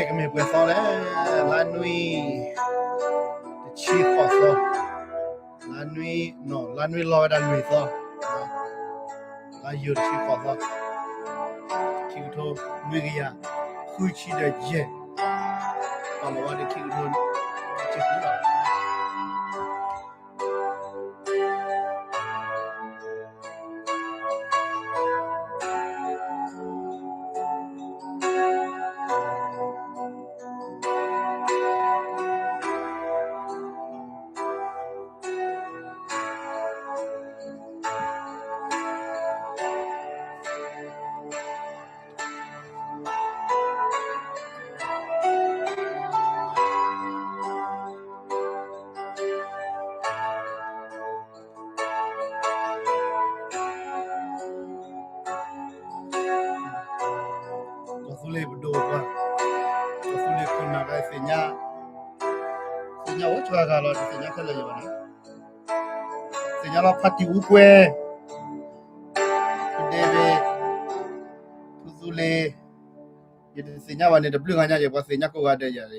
ကမ့ၢ်ပှဲၤသီလဲၣ်, လါနွံ တဆံဃိးသီ, လါနွံ, လါနွံလီၤဝဲဒၣ်လွံၢ်သီ, လါယူၤတဆံဃိးသီ, ခံကထိနွံကယၤဃုဆံဒီးယဲၢ်, ကီၢ်လီၤဝါဒ်ခံကထိတဆံဃုလီၤ. ကီၢ်သူလ့ၤပဒိၣ်ပှၤ, ကီၢ်သူလ့ၤခိၣ်နၢ်ဒီးသ့ၣ်ညါ, သ့ၣ်ညါအိၣ်စှၤဂၤလီၤ, တသ့ၣ်ညါခဲလၢာ်ယဘၣ်န့ၣ်, သ့ၣ်ညါလီၤဖါတံၢ်အူကွဲ, ဒ့ဝ့ၣ်, ဖုသူလ့ၤ, ယတသ့ၣ်ညါဘၣ်န့ၣ် တဘျုးဂၤညါယဲၢ် ပှၤသ့ၣ်ညါကိးဂၤဒဲးယၤလံ.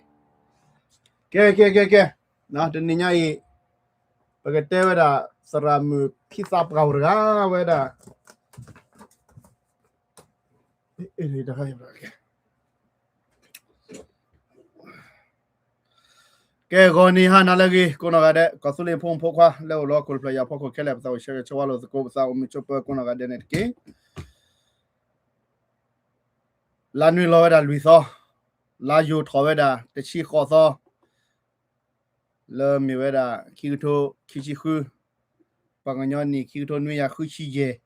ကဲ ကဲ ကဲ ကဲ, တနံၤညါအံၤ ပကတဲဝဲဒၣ် သရၣ်မုၣ်ဖံသးပှၢ်အိၣ်တဂၤဝဲဒၣ် ကဲ ဂီၤနံၤဟါနၤလၢအဂ့ၤ ကိးနီၢ်ဂၤဒဲး ကီၢ်သူလ့ၤဖိမုၣ်ဖိခွါ လၢအိၣ်လၢဟီၣ်ခိၣ်တဖျၢၣ်ညါအဖီခိၣ်ခဲလၢာ် ပသးအိၣ်ဆၢဂ့ၤဆၢဝါလိာ်သကိး ပသးအိၣ်မုာ်ဆိးပၢၤကိးနီၢ်ဂၤဒဲးန့ၣ်တက့ၢ်. လါနွံလီၤဝဲဒၣ်လွံၢ်သီ, လါယူၤထီၣ်ဝဲဒၣ်တဆံဃိးသီ လၢမ့ၢ်ဝဲဒၣ် ခံကထိခံဆံဃု, ပှၤကညီနံၣ် ခံကထိနွံကယၤဃုဆံယဲၢ်,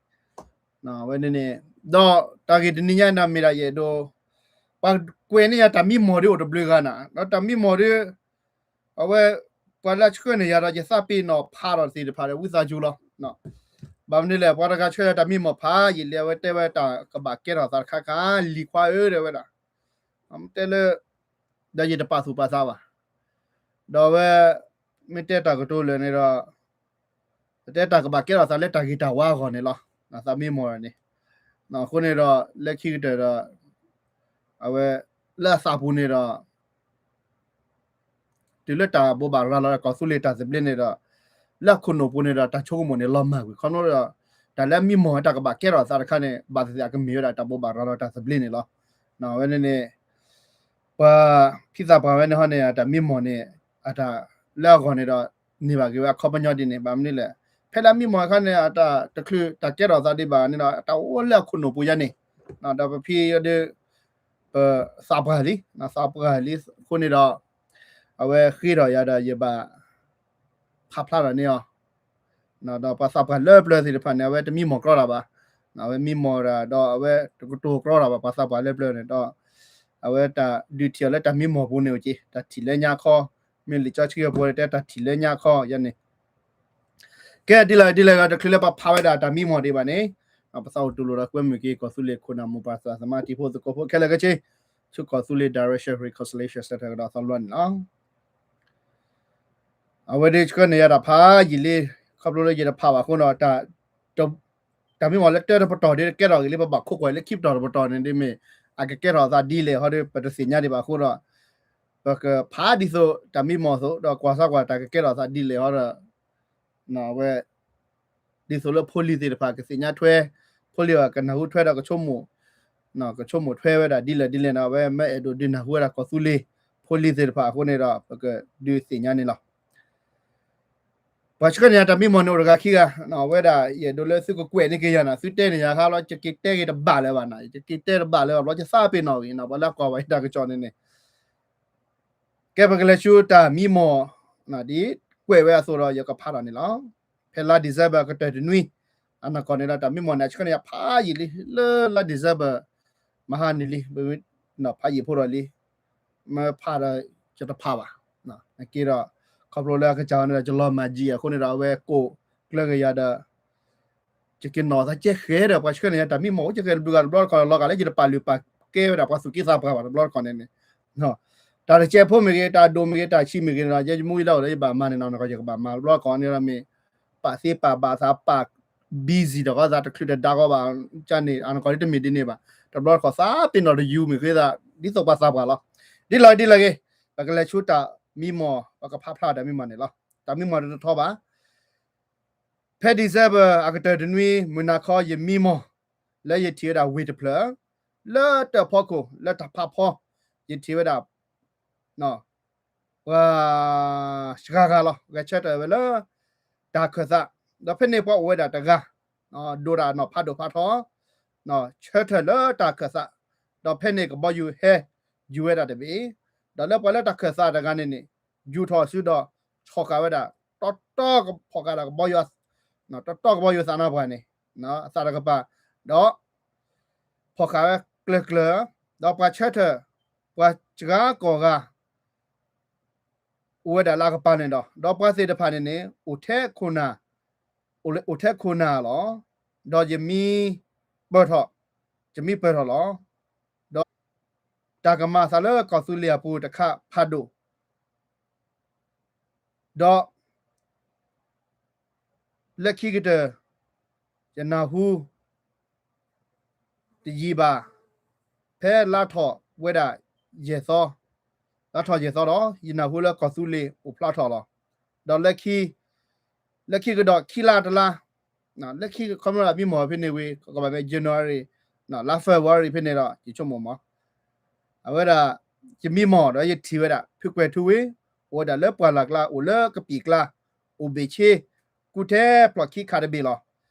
ဝဲန့ၣ်န့ၣ်, ဒီးတၢ်ဂ့ၢ်တနံၤညါန့ၣ်မ့ၢ်ဒၣ်ယအဲၣ်ဒိး, ပှၤကွဲးန့ၢ်ယၤတၢ်မံမီၢ်ဒ်အိၣ်တဘျုးဂၤန့ၣ်, ဒီးတၢ်မံမီၢ်ဒ် အဝဲ ပှၤလၢအဆှၢန့ၢ်ယၤဒီး ယသးပ့ၤနီၣ်ဖးထီၣ်သ့ၣ်တဖၣ်ဒီး ဝံသးစူၤလီၤ. ဘၣ်မနုၤလဲၣ် ပှၤတဂၤဆှၢယၤတၢ်မံမီၢ်ဖးယံာ်လံ အဝဲတဲဝဲတၢ်ကဘၣ်ကဲထီၣ်သးတခါခါ လံၤခွါဧၢ တဲဝဲဒၣ်, တဲလၢ ဒီးယတပာ်သူၣ်ပာ်သးဘၣ်. ဒီးအဝဲ မ့ၢ်တဲတၢ်ကတိၤလၢာ်န့ၣ်ဒီး တဲတၢ်ကဘၣ်ကဲထီၣ်သးလၢတၢ်ဂ့ၤတၢ်ဝါအဂီၢ်န့ၣ်လီၤ. သးမံမီၢ်န့ၣ်, အဃိန့ၣ်ဒီး လၢခံကတၢၢ်ဒီး အဝဲ လၢအသးပူၤန့ၣ်ဒီး တုၤလၢတၢ်ဘိးဘၣ်ရၤလီၤကီၢ်သူလ့ၤတၢ်သဘျ့န့ၣ်ဒီး လၢအခိၣ်နူာ်ပူၤန့ၣ်ဒီး တၢ်ဆိကမိၣ်န့ၣ်လီၤမၢ်ကွံာ် ခီဖျိဒီး တၢ်လၢအမံမီၢ်တၢ်ကဘၣ်ကဲထီၣ်သးတခါန့ၣ် ဘၣ်သ့ၣ်သ့ၣ်အကမ့ၢ်ဝဲဒၣ်တၢ်ဘိးဘၣ်ရၤလီၤတၢ်သဘျ့န့ၣ်လီၤ. ဝဲန့ၣ်န့ၣ် ပှၤဖံသးပှၢ်ဝဲန့ၣ်ဟီန့ၣ် အတၢ်မံမီၢ်န့ၣ် အတၢ်လၢအဂီၢ်န့ၣ်ဒီး န့ၢ်ဘၣ်က့ၤဝဲအခီပညီဒ်န့ၣ် ဘၣ်မနုၤလဲၣ် ဖဲလၢအမံမီၢ်အခါန့ၣ် အတၢ်တချုးတၢ်ကဲထီၣ်သးဒံးဘၣ်န့ၣ်ဒီး အတၢ်အိၣ်လၢအခိၣ်နူာ်ပူၤယါန့ၣ် ဒီးပဖံဒီး ပသးပှၢ်လံ သးပှၢ်လံအဃိန့ၣ်ဒီး အဝဲဃ့ထီၣ်ယၤဒီးယဘၣ် ဖးဖျါထီၣ်န့ၢ်အီၤ ဒီးပှၤသးပှၢ်လၢပျၢၤသ့ၣ်တဖၣ်န့ၣ် အဝဲတမံမီၢ်ကြီတၢ်ဘၣ်. အဝဲမံမီၢ်တၢ်ဒီးအဝဲတကတိၤကြီတၢ်ဘၣ် ပှၤသးပှၢ်လၢပျၢၤန့ၣ်ဒီး အဝဲတၢ်ဒုးထံၣ်အီၤလၢတၢ်မံမီၢ်ပူၤန့ၣ်အိၣ်က့ၤ တၢ်ထံၣ်လၢညါခီ မ့ၢ်လံာ်စီဆှံအပူၤန့ၣ်တဲတၢ်ထံၣ်လၢညါခီယါန့ၣ် ကဲဒ်လဲၣ်ဒ်လဲၣ်ဂ့ၤ တချုးလၢပဖးဝဲဒၣ်တၢ်မံမီၢ်ဒံးဘၣ်န့ၣ် ပသးအိၣ်တူၢ်လိာ်ဒီးကွဲမုာ်က့ၤ ကီၢ်သူလ့ၤခိၣ်နၢ်မိၢ်ပၢ်သးသမါတံၤဖိသကိးဖိခဲလၢာ်ခဲဆ့ ဆူကီၢ်သူလ့ၤ Direction Reconciliation Center ကဒီးသီဘျီန့ၣ်လီၤ. အဝဲဒၣ်ဆှၢန့ၢ်ယၤတၢ်ဖးယံာ်လံ ခီဖျိလၢယတဖးဘၣ်အဃိဒီး တၢ်မံမီၢ်လၢတၢတပတီၢ်ဒ်ကဲထီၣ်ဂ့ၤလံ ပဘၣ်ခိးကွၢ်လၢခံပတီၢ်တပတီၢ်န့ၣ် ဒ်မ့ၢ်အကကဲထီၣ်သးဒ်လဲၣ်ဟီဒီး ပတသ့ၣ်ညါဒံးဘၣ်အဃိဒီး ပကဖးဒ်သိးတၢ်မံမီၢ်အသိး ဒီးကွၢ်စၢ်ကွၢ်တၢ်ကကဲထီၣ်သးဒ်လဲၣ်ဟီဒီး အဝဲ ဒ်သိးလၢဖိလံၤသ့ၣ်တဖၣ်ကသ့ၣ်ညါထွဲ ဖိလံၤအကနၢ်ဟူထွဲဒီးကဆိကမိၣ် ကဆိကမိၣ်ထွဲဝဲဒၣ်ဒ်လဲၣ်ဒ်လဲၣ်န့ၣ် အဝဲမ့ၢ်အဲၣ်ဒိးဒုးနၢ်ဟူဝဲဒၣ်ကီၢ်သူလ့ၤ ဖိလံၤသ့ၣ်တဖၣ်အဃိန့ၣ်ဒီး ပကဒုးသ့ၣ်ညါန့ၣ်လီၤ. ပှၤဆှၢန့ၢ်ယၤတၢ်မံမီၢ်န့ၣ်အိၣ်တဂၤခံဂၤ အဝဲဒၣ်ယအဲၣ်ဒိးလၢသုကကွဲးန့ၢ်က့ၤယၤန့ၣ် သုတဲန့ၢ်ယၤအခါလီၤ ယက့ၤတဲက့ၤတဘၣ်လၢၤဘၣ်န့ၣ် ယက့ၤတဲတဘၣ်လၢၤဘၣ် ဘျီယသးပ့ၤနီၣ်ဂ့ၤန့ၣ် ပှၤလၢအကွၢ်ဝဲတၢ်ကစီၣ်န့ၣ်န့ၣ် ကဲပကလဲၤဆူတၢ်မံမီၢ် ဒ်ကွဲးဝဲအသိးဒီး ယကဖးထီၣ်န့ၣ်လီၤ. ဖဲလါ December ကတၢၢ်တနွံ အနီၢ်ကီၢ်န့ၣ်ဒီး တၢ်မံမီၢ်န့ၣ် အဆှၢန့ၢ်ယၤဖးယံာ်လံ လၢလါ December မဟါန့ၣ်လံ ဖးယံာ်ဖိဒီးလံ မ့ၢ်ဖးဒီး ယတဖးဘၣ်. နက့ဒီး ခီဖျိလၢအကစၢ်န့ၣ်ဒီး ယလီၤမၢ်ယံာ်အဃိန့ၣ်ဒီး အဝဲကိးကျၢၤက့ၤယၤဒီး ယက့ၤနီၣ်သးကဲဃဲဒီး ပှၤဆှၢန့ၢ်ယၤတၢ်မံမီၢ် အိၣ်ကဲဃဲတဘျုးဂၤတဘျီတခီၣ်လီၤဂာ်လၢယတပာ်လုၢ်ပာ်ကဲဝဲဒၣ်ပှၤသူၣ်က့သးပှၢ်ဘၣ်တဘျီတခီၣ်န့ၣ်န့ၣ် တၢ်တစဲးဖိမ့ၢ်ဂ့ၤ တၢ်ဒိၣ်မ့ၢ်ဂ့ၤ တၢ်ဆံးမ့ၢ်ဂ့ၤန့ၣ်ဒီး ယမူယလၢအိၣ်ဒီး ယဘၣ်မၤန့ၣ်နီၢ်နီၢ်ကီၢ်ယကဘၣ်မၤ တဘျီတခီၣ်န့ၣ်ဒီးမ့ၢ် ပာ်သ့ပာ်ဘၣ်သးပာ် busy ဒီးဃီသးတချုးတဒါဃီဘၣ် ကန့ၣ် အနီၢ်ကီၢ်ဒ်တမ့ၢ်ဒ်န့ၣ်ဘၣ် တဘျီတခီၣ်သးပ့ၤနီၣ်တယူၤမ့ၢ်ဃ့သး ဒ်သိးပှၤသးပှၢ်လီၤ. ဒ်လဲၣ်ဒ်လဲၣ်ဂ့ၤ, ပကလဲၤဆူတၢ်မံမီၢ်, ပကဖးဖျါတၢ်မံမီၢ်န့ၣ်လီၤ. တၢ်မံမီၢ်တထီဘၣ်. ဖဲ December အကတၢၢ်တနွံ မုၢ်နၤခီ ယမံမီၢ် လၢယထံၣ်ဝဲဒၣ်ဝ့ၢ်တဖျၢၣ် လၢတၢ်ဖီခိၣ် လၢတၢ်ဖးဖီ ယထံၣ်ဝဲဒၣ် ပှၤစှၤဂၤလီၤ. ဂဲၤဆၢထၢၣ်ဝဲလၢတၢ်ခၢၣ်သး, ဒီးဖဲန့ၣ်ပှၤအိၣ်ဝဲဒၣ်တဂၤ ဒိးတၢ်နီၤဖးဒိၣ်ဖးထီ, ဆၢထၢၣ်လၢတၢ်ခၢၣ်သး, ဒီးဖဲန့ၣ်ကဘီယူၤဟဲယူၤဝဲဒၣ်တဘ့ၣ်, ဒီးလၢပှၤလၢတၢ်ခၢၣ်သးတဂၤန့ၣ်န့ၣ် ယူၤထီၣ်စုဒီး ဆီၣ်ဃာ်ဝဲဒၣ် တီတီကဖီၣ်ဃာ်ဒီးကဘီယူၤ, တီတီကဘီယူၤသးနီပှၤန့ၣ် အသးတကပၤ, ဒီး ဖီၣ်ဃာ်ဝဲကျၢၤကျၢၤ, ဒီးပှၤဆၢထၢၣ် ပှၤစှၤကိာ်ဂၤ အိၣ်ဝဲဒၣ်လၢအကပၤန့ၣ်ဒီး ဒီးပှၤသ့ၣ်တဖၣ်န့ၣ်န့ၣ် အိၣ်ထဲခိၣ်နၢ်, အိၣ်ထဲခိၣ်နၢ်လီၤ. ဒီးယမံပၢၢ်ထီၣ်, ယမံပၢၢ်ထီၣ်လီၤ. ဒီးတၢ်ကမၤအသးလၢကီၢ်သူလ့ၤအပူၤတခါဖးဒိၣ်, ဒီး လၢခံကတၢၢ် ယနၢ်ဟူ တယံာ်ဘၣ်, ဖဲလါထီၣ်ဝဲဒၣ်ယဲၢ်သီ, လါထီၣ်ယဲၢ်သီဒီး ယနၢ်ဟူလၢကီၢ်သူလ့ၤအိၣ်ဖျါထီၣ်လီၤ. ဒီးလၢခံ, လၢခံကဒီးခံလါတလါ, လၢခံခီဖျိလၢမံမီၢ်ဖဲန့ၣ်ဝံၤ ကဘၣ်မ့ၢ် January လါ February ဖဲန့ၣ်ဒီး ယဆိကမိၣ်မး အဝဲဒၣ် ယမံမီၢ်ဒီးယထံၣ်ဝဲဒၣ် ဖုကွဲၤထူဝ့ အိၣ်ဝဲဒၣ်လၢပှၢ်လၢ်ကျါ အိၣ်လၢကပံာ်ကျါ, အိၣ်ဘ့ၣ်ဆ့, ကူထဲဖျိၣ်ခံခါတဘ့ၣ်လီၤ.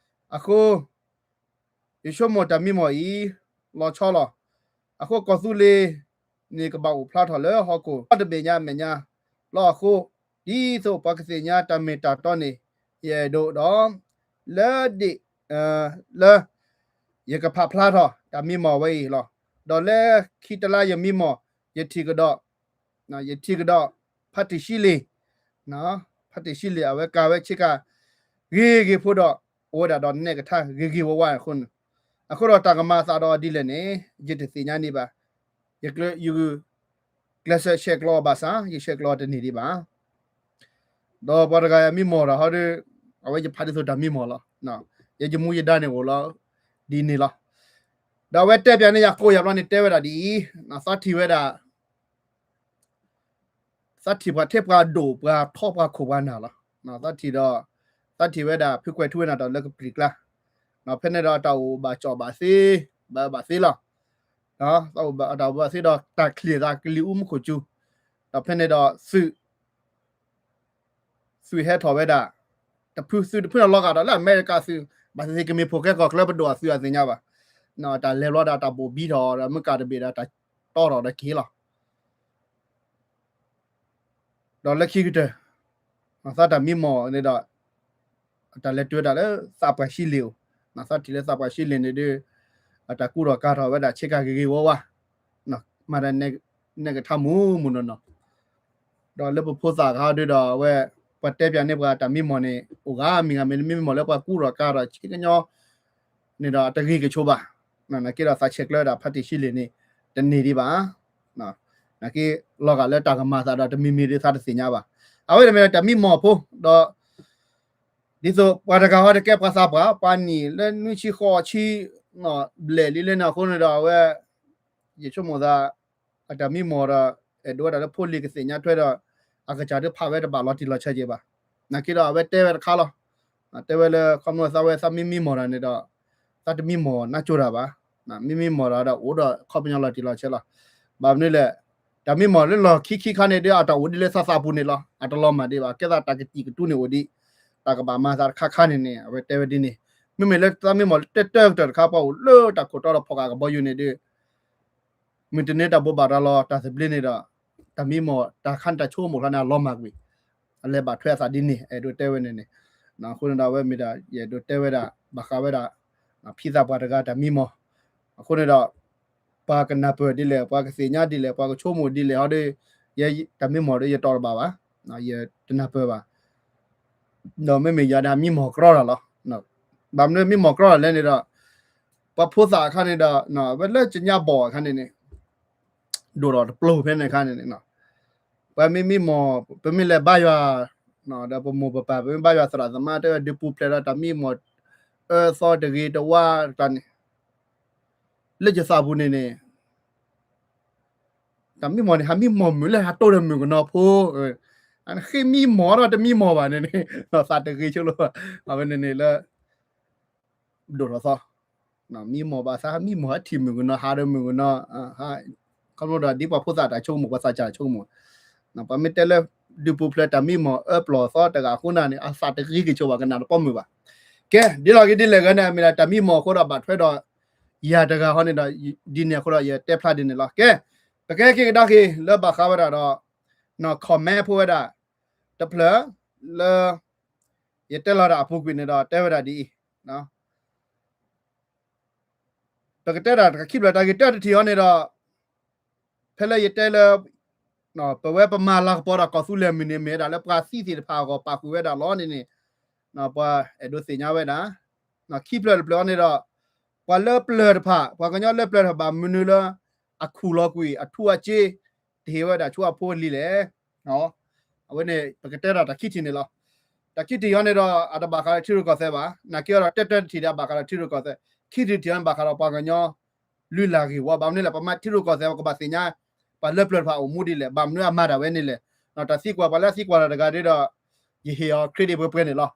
အဃိ ယဆိကမိၣ်တၢ်မံမီၢ်အံၤ လီၤဆီလီၤ. အဃိကီၢ်သူလ့ၤန့ၣ်ကဘၣ်အိၣ်ဖျါထီၣ်လၢဟီၣ်ခိၣ် တဘ့ၣ်ညါမဲာ်ညါလီၤ. အဃိ ဒ်သိးပှၤကသ့ၣ်ညါတၢ်မ့ၢ်တၢ်တီန့ၣ် ယအဲၣ်ဒိးဒီး လၢဒ့ၣ် လၢ ယကဖးဖျါထီၣ်တၢ်မံမီၢ်ဝဲအံၤလီၤ. ဒီးလၢခံတလါယမံမီၢ် ယထံၣ်ကဒီး ယထံၣ်ကဒီး ဖါတံၢ်ၡံလ့ၣ်, ဖါတံၢ်ၡံလ့ၣ် အဝဲကၤဝဲဆ့ကၤ ဂ့ၤဂ့ၤဖိဒီး အိၣ်ဝဲဒၣ်ဒီးနဲၣ်ကထါဂ့ၤဂ့ၤဝါဝါအဃိန့ၣ်, အဃိဒီးတၢ်ကမၤအသးဒီးဒ်လဲၣ်န့ၣ် ယတသ့ၣ်ညါန့ၢ်ဘၣ်. ယ ကျဲးစၢးဆဲးကျိးအီၤဘၣ်ဆၣ် ယဆဲးကျိးအီၤတန့ၢ်ဒံးဘၣ်. ဒီးပှၤတဂၤအမံမီၢ်ဒီးဟီဒီး အဝဲယဖးဒ်သိးတၢ်မံမီၢ်လီၤ. ယ ယမူယဒါန့ၣ်အိၣ်လီၤ ဒ်န့ၣ်လီၤ. ဒီးအဝဲတဲပၠးန့ၢ်ယၤကိးယၤဘျီန့ၣ် တဲဝဲဒၣ်ဒ်အံၤ, သးထံၣ်ဝဲဒၣ် သးထံၣ်ပှၤထဲပှၤဒိၣ်ပှၤထီပှၤခိၣ်ပှၤနၢ်လီၤ. သးထံၣ်ဒီး သးထံၣ်ဝဲဒၣ်ဖုကွဲၤထူဝ့နၤဒီးလၢကပံာ်ကျါ, ဖဲန့ၣ်ဒီးတၢ်အိၣ်ဘၣ်ကၠီၣ်ဘၣ်သ့, ဘၣ်ဘၣ်သ့လီၤ. တၢ်အိၣ်ဘၣ်သ့ဒီးတၢ်ချံၣ်သးကလံၤအူမူခိၣ်စူၤ, ဒီးဖဲန့ၣ်ဒီးသုး သုးဟဲထီၣ်ဝဲဒၣ် တဖုသုးတဖုန့ၣ်လီၤဂာ်ဒီးလၢအမဲရကၤသုး, ဘၣ်သ့ၣ်သ့ၣ်ကမ့ၢ်ဖိၣ်ဃဲကီၢ်ချၢပဒိၣ်အသုးအသ့ၣ်ညါဘၣ်. တၢ်လဲၤဘျီဒီးတၢ်ဘိၣ်ဘံထီၣ်ဒီးမုၢ်ကၣ်တဘ့ၣ်ဒီးတၢ်တီထီၣ်ဒီးက့ၤလီၤ. ဒီးလၢခံကတၢၢ် သးတၢ်မံမီၢ်န့ၣ်ဒီး တၢ်လဲၤတုၤဝဲဒၣ်လၢသးပှၢ်ၡံလ့ၣ်အိၣ်, သးထံၣ်လၢသးပှၢ်ၡံလ့ၣ်န့ၣ်ဒီး အတၢ်ကူထီၣ်ကၤထီၣ်ဝဲဒၣ်ဆ့ကၤဂ့ၤဂ့ၤဝါဝါ, မၤတၢ်နဲၣ်ကထါမူးမူးနီၢ်နီၢ် ဒီးလၢပဖိသၣ်အခါဒီး အဝဲ ပှၤတဲပၠးန့ၢ်ပှၤတၢ်မံမီၢ်န့ၣ် အိၣ်ဂၤမံၤဂၤမံၤ မ့မ့ၢ်မီၢ်လၢပှၤကူထီၣ်ကၤထီၣ်ဆ့ကညီန့ၣ်ဒီး အတဂ့ၤကဆိဘၣ်. နာ်က့ဒီးသးဆဲးကျၢဝဲဒၣ်ဖါတံၢ်ၡံလ့ၣ်န့ၣ် တန့ၢ်ဒံးဘၣ်. နာ်က့လီၤဂာ်လၢတၢ်ကမၤသးဒီးတမံၤမံၤဒ်သးတသ့ၣ်ညါဘၣ်. အဝဲတမ့ၢ်တၢ်မံမီၢ်ဖိဒီး ဒ်သိးပှၤတဂၤဟီတကဲပှၤသးပှၢ် ပှၤနံၣ်လၢနွံဆံဃိးဆံ ဘျဲၣ်လံလၢန့ၣ်အဃိန့ၣ်ဒီး အဝဲ ယဆိကမိၣ်သး အတၢ်မံမီၢ်ဒီး အဲၣ်ဒိးဝဲဒၣ်လၢဖိလံၤကသ့ၣ်ညါထွဲဒီး အကစၢ်ဒုးဖးဝဲတဘၣ်လီၤတံၢ်လီၤဆဲးက့ၤဘၣ်. နာ်က့ဒီးအဝဲတဲဝဲတခါလီၤ. တဲဝဲလၢခီဖျိသးဝဲသးမံမံမီၢ်တၢ်န့ၣ်ဒီး သးတမံမီၢ်နးကၠိတၢ်ဘၣ်. မံမံမီၢ်တၢ်ဒီးအိၣ်ဒီးခီပညီလီၤတံၢ်လီၤဆဲးလီၤ. ဘၣ်မနုၤလဲၣ် တၢ်မံမီၢ်လၢလီၢ်ခံခံခါန့ၣ်ဒီး အတၢ်အိၣ်ဒ်လၢသးသးပူၤန့ၣ်လီၤ. အတလီၤမၢ်ဒံးဘၣ်. ကဲသးတၢ်ကတံာ်ကတူာ်န့ၣ်အိၣ်ဒံး တၢ်ကဘၣ်မၤသးတခါခါန့ၣ်န့ၣ် အဝဲတဲဝဲဒ်န့ၣ်. မ့မ့ၢ်လၢသးမံမီၢ်လၢတၢၢ်တၢၢ်ကတၢၢ်တခါ ပှၤအိၣ်လၢတၢ်ခိၣ်တီဒီးဖီၣ်ဃာ်ကဘီယူၤန့ၣ်ဒီး မုၢ်တနံၤတၢ်ဘိးဘၣ်တၢ်လီၤတၢ်သဘျ့န့ၣ်ဒီး တၢ်မံမီၢ်တၢ်ခါန့ၣ် တၢ်ဆိကမိၣ်ခါန့ၣ် အလီၤမၢ်ကွံာ် အလဲၤဘၣ်ထွဲအသးဒ်န့ၣ် အဲၣ်ဒိးတဲဝဲန့ၣ်န့ၣ်. အဃိန့ၣ်ဒီး အဝဲမ့ၢ်ဒၣ် ယအဲၣ်ဒိးတဲဝဲဒၣ် ဘၣ်ဃးဝဲဒၣ် ဖံသးပှၢ်တဂၤတၢ်မံမီၢ်. အဃိန့ၣ်ဒီး ပှၤကနၢ်ပၢၢ်ဒ်လဲၣ် ပှၤကသ့ၣ်ညါဒ်လဲၣ် ပှၤကဆိကမိၣ်ဒ်လဲၣ်ဟီဒီး ယတၢ်မံမီၢ်ဒီးယတီၢ်တဘၣ်ဘၣ်, ယတနၢ်ပၢၢ်ဘၣ်. ဒီးမ့မ့ၢ်ယၤဒၣ်မံမီၢ်ကြီတၢ်လီၤ. ဘၣ်မနုၤမံမီၢ်ကြီတၢ်လဲၣ်န့ၣ်ဒီး ပှၤဖိသၣ်အခါန့ၣ်ဒီး ဝဲလၢကညးဘီၣ်အခါန့ၣ်န့ၣ် ဒိၣ်ထီၣ်တပျိၤဖဲန့ၣ်အခါန့ၣ်န့ၣ် ပှၤမ့ၢ်မံမီၢ် ပမ့ၢ်လဲၤဘါယွၤ ဒီးပမိၢ်ပပၢ် ပမ့ၢ်ဘါယွၤသရၣ်သမါ တဲဝဲဒုးပူၤဖျဲးဒီးတၢ်မံမီၢ် အၢသီတဂ့ၤတဝါတကျါန့ၣ် လၢယသးပူၤန့ၣ်န့ၣ် တၢ်မံမီၢ်န့ၣ် ဟးမံမီၢ်မုာ်လၢဟးတိၢ်ဒီးမုၣ်ကနီၤဖိ, ဃ့မံမီၢ်ဒီးတမံမီၢ်ဘၣ်န့ၣ်န့ၣ် သးတဂ့ၤဆိလၢၤဘၣ်. အဝဲန့ၣ်န့ၣ်လၢ ဒိၣ်ထီၣ်သီ, မံမီၢ်ဘၣ်သး မံမီၢ်ဟးထံၣ်မုၣ်ကနီၤ ဟးဒီးမုၣ်ကနီၤ, ခီဖျိဒီးဒ်ပှၤဖိသၣ်တၢ်ဆိကမိၣ် ပှၤသးစၢ်တၢ်ဆိကမိၣ်, ပမ့ၢ်တဲလၢ ဒုးပူၤဖျဲးတၢ်မံမီၢ်အၢပျီၢ်သီတဂၤအဃိန့ၣ်န့ၣ် အသးတဂ့ၤက့ၤဆိဘၣ် ကနၣ်တပီမုာ်ဘၣ်. ကဲ ဒ်လဲၣ်ဂ့ၤဒ်လဲၣ်ဂ့ၤန့ၣ် အမ့ၢ်ဒၣ်တၢ်မံမီၢ်အဃိဒီး ဘၣ်ထွဲဒီးယၤတဂၤဟီန့ၣ်ဒီး ဒ်န့ၣ်အဃိဒီး ယတဲဖျါဒ်န့ၣ်လီၤ. ကဲ ပကဟဲက့ၤကဒါက့ၤလၢဘၣ်ဃးဝဲဒၣ်ဒီး comment ဖိဝဲဒၣ် တဖျၢၣ်လၢ ယတဲလီၤတၢ်အပူၤကွံာ်န့ၣ်ဒီး တဲဝဲဒၣ်ဒ်အံၤ, ပကတဲဒၣ်တၢ်ခံဖျၢၣ် တၢ်ဂ့ၢ်တၢတထံၣ်အံၤန့ၣ်ဒီး ဖဲလၢယတဲလၢ ပဝဲပမၤလၤကပီၤဒီးကီၢ်သူလ့ၤမုၢ်န့ၣ် မ့ၢ်ဝဲဒၣ်လၢပှၤသံသ့ၣ်တဖၣ်အဂီၢ်ပာ်ဃုာ်ဝဲဒၣ်လီၤန့ၣ်န့ၣ် ပှၤအဲၣ်ဒိးသ့ၣ်ညါဝဲဒၣ် ခံဖျၢၣ်တဖျၢၣ်အံၤန့ၣ်ဒီး ပှၤလၢပျၢၤတဖၣ် ပှၤကညီလၢပျၢၤတဖၣ် ဘၣ်မနုၤလၢ အထူအစ့ တဟ့ၣ်ဝဲဒၣ်ဆူအဖိအလံၤလဲၣ်. အဝဲန့ၣ် ပကတဲဒၣ်တၢ်ခံထံၣ်န့ၣ်လီၤ. တၢ်ခံထံၣ်အံၤန့ၣ်ဒီး အတဘၣ်ဃးဒီးထံရူၢ်ကီၢ်သဲးဘၣ်. နာ်က့ဒီး တၢတၢတထံၣ်ဒီး အဘၣ်ဃးဒီးထံရူၢ်ကီၢ်သဲး, ခံထံၣ်တထံၣ်န့ၣ် ဘၣ်ဃးဒီးပှၤကညီ လုၢ်လၢ်ဂ့ၢ်ဝီ. ဘၣ်မနုၤလဲၣ် ပမၤထံရူၢ်ကီၢ်သဲး ပကဘၣ်သ့ၣ်ညါ ပှၤလၢပျၢၤတဖၣ်အိၣ်မူဒ်လဲၣ်, ဘၣ်မနုၤအမၤတၢ်ဝဲန့ၣ်လဲၣ်. တၢ်သံကွၢ် ပှၤလၢအသံကွၢ်တၢ်တဂၤဒီး ယဟ့ၣ်အီၤ credit ပှဲၤပှဲၤန့ၣ်လီၤ.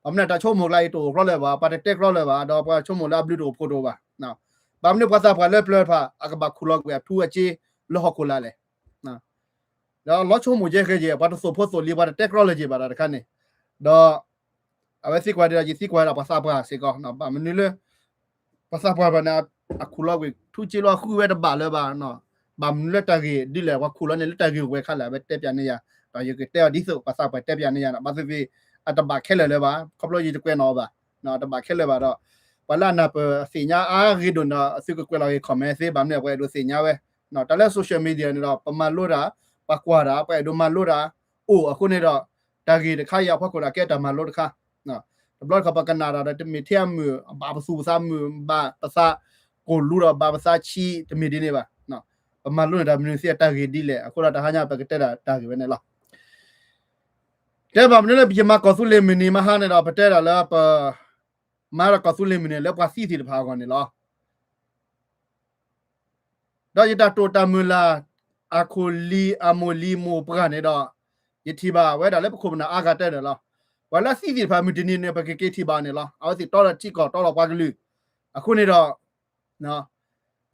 ဘၣ်မနုၤတၢ်ဆိကမိၣ်ကျါအံၤတအိၣ်ကြီလၢၤဘၣ်, ပှၤတတဲကြီလၢၤဘၣ်, ဒီးပှၤဆိကမိၣ်လၢအဘျုးတအိၣ်ဖှိၣ်တအိၣ်ဘၣ်. ဘၣ်မနုၤပှၤသးပှၢ်လၢပျၢၤတဖၣ် အကဘၣ်ခူၣ်လီၤကွံာ်အထူအစ့လၢဟီၣ်ခိၣ်လာ်လဲၣ်. ဒီးလီၤဆိကမိၣ်ကဲကဲကဲ ပှၤတသိၣ်ဖိသိၣ်လံၤ ပှၤတတဲကြီလၢၤက့ၤဘၣ်တၢ်တခါန့ၣ်, ဒီး အဝဲသံကွၢ်ဒီး ယသံကွၢ်ဒီးပှၤသးပှၢ်စ့ၢ်ကီး, ဘၣ်မနုၤလၢ ပှၤသးပှၢ်ဘၣ်န့ၣ် အခူၣ်လီၤကွံာ်ထူစ့လီၤဃုဝဲတဘၣ်လၢၤဘၣ်, ဘၣ်မနုၤလၢတၢ်ဂ့ၢ်ဒ်လဲၣ် ပှၤခူၣ်လီၤန့ၣ်လၢတၢ်ဂ့ၢ်ဝဲခါလဲၣ် အဝဲတဲပၠးန့ၢ်ယၤ, ဒီးယကတဲအီၤဒ်သိး ပှၤသးပှၢ်တဲပၠးန့ၢ်ယၤန့ၣ် ဘၣ်သ့ၣ်သ့ၣ် အတဘၣ်ခဲလၢာ်လၢၤဘၣ်, ခီဖျိယတကွဲးနီၣ်အီၤဘၣ်, တဘၣ်ခဲလၢာ်ဘၣ်ဒီး ပှၤလၢအနၢ်ပၢၢ်သ့ၣ်ညါအါဂ့ၤဒိၣ်န့ၣ်ဒီး အသုကကွဲးလီၤဂ့ၤ comment သ့ ဘၣ်မနုၤပှၤအဲၣ်ဒိးသ့ၣ်ညါဝဲ, တၢ်လၢ social media န့ၣ်ဒီး ပမၤလိတၢ်, ပှၤကွၢ်တၢ်, ပှၤအဲၣ်ဒိးမၤလိတၢ် အိၣ်အဃိန့ၣ်ဒီး တၢ်ဂ့ၢ်တခါအံၤအဖီခိၣ်ဒီး ကဲတၢ်မၤလိတခါ, တဘျီတခီၣ်ပကနၣ်တၢ်ဒီး တမ့ၢ်ထဲအမုာ် ဘၣ်ပသူၣ်ပသးမုာ် ဘၣ်ပသးကိၢ်လူဒီး ဘၣ်ပသးဆံး တမ့ၢ်ဒ်န့ၣ်ဘၣ်, ပမၤလိန့ၢ်တၢ်မနုၤသ့အတၢ်ဂ့ၢ်ဒ်လဲၣ်, အဃိဒီးတဟါညါပကတဲဒၣ်တၢ်ဂ့ၢ်ဝဲန့ၣ်လီၤ. တဲဘၣ်မနုၤလၢယမၤကီၢ်သူလ့ၤမုၢ်နံၤမဟါန့ၣ်ဒီး ပတဲဒၣ်လၢပ မၤဒီးကီၢ်သူလ့ၤမုၢ်နံၤလၢပှၤသံသ့ၣ်တဖၣ်အဂီၢ်န့ၣ်လီၤ. ဒီးယတၢ်တိာ်တၢ်မုၢ်လၢ် အခိၣ်လံၤအမိၢ်လံၤမိၢ်ပှၢ်န့ၣ်ဒီး ယထံၣ်ဘၣ်ဝဲဒၣ်လၢပခိၣ်ပနၢ်အါဂၤတၢၢ်ဒီးလီၤ. ပှၤလၢအသံသ့ၣ်တဖၣ်မုၢ်တနံၤန့ၣ် ပကက့ၤထံၣ်ဘၣ်န့ၣ်လီၤ. အဝဲသ့ၣ်တီဒီးထံကီၢ်တီဒီးပှၤကလုာ်, အဃိန့ၣ်ဒီး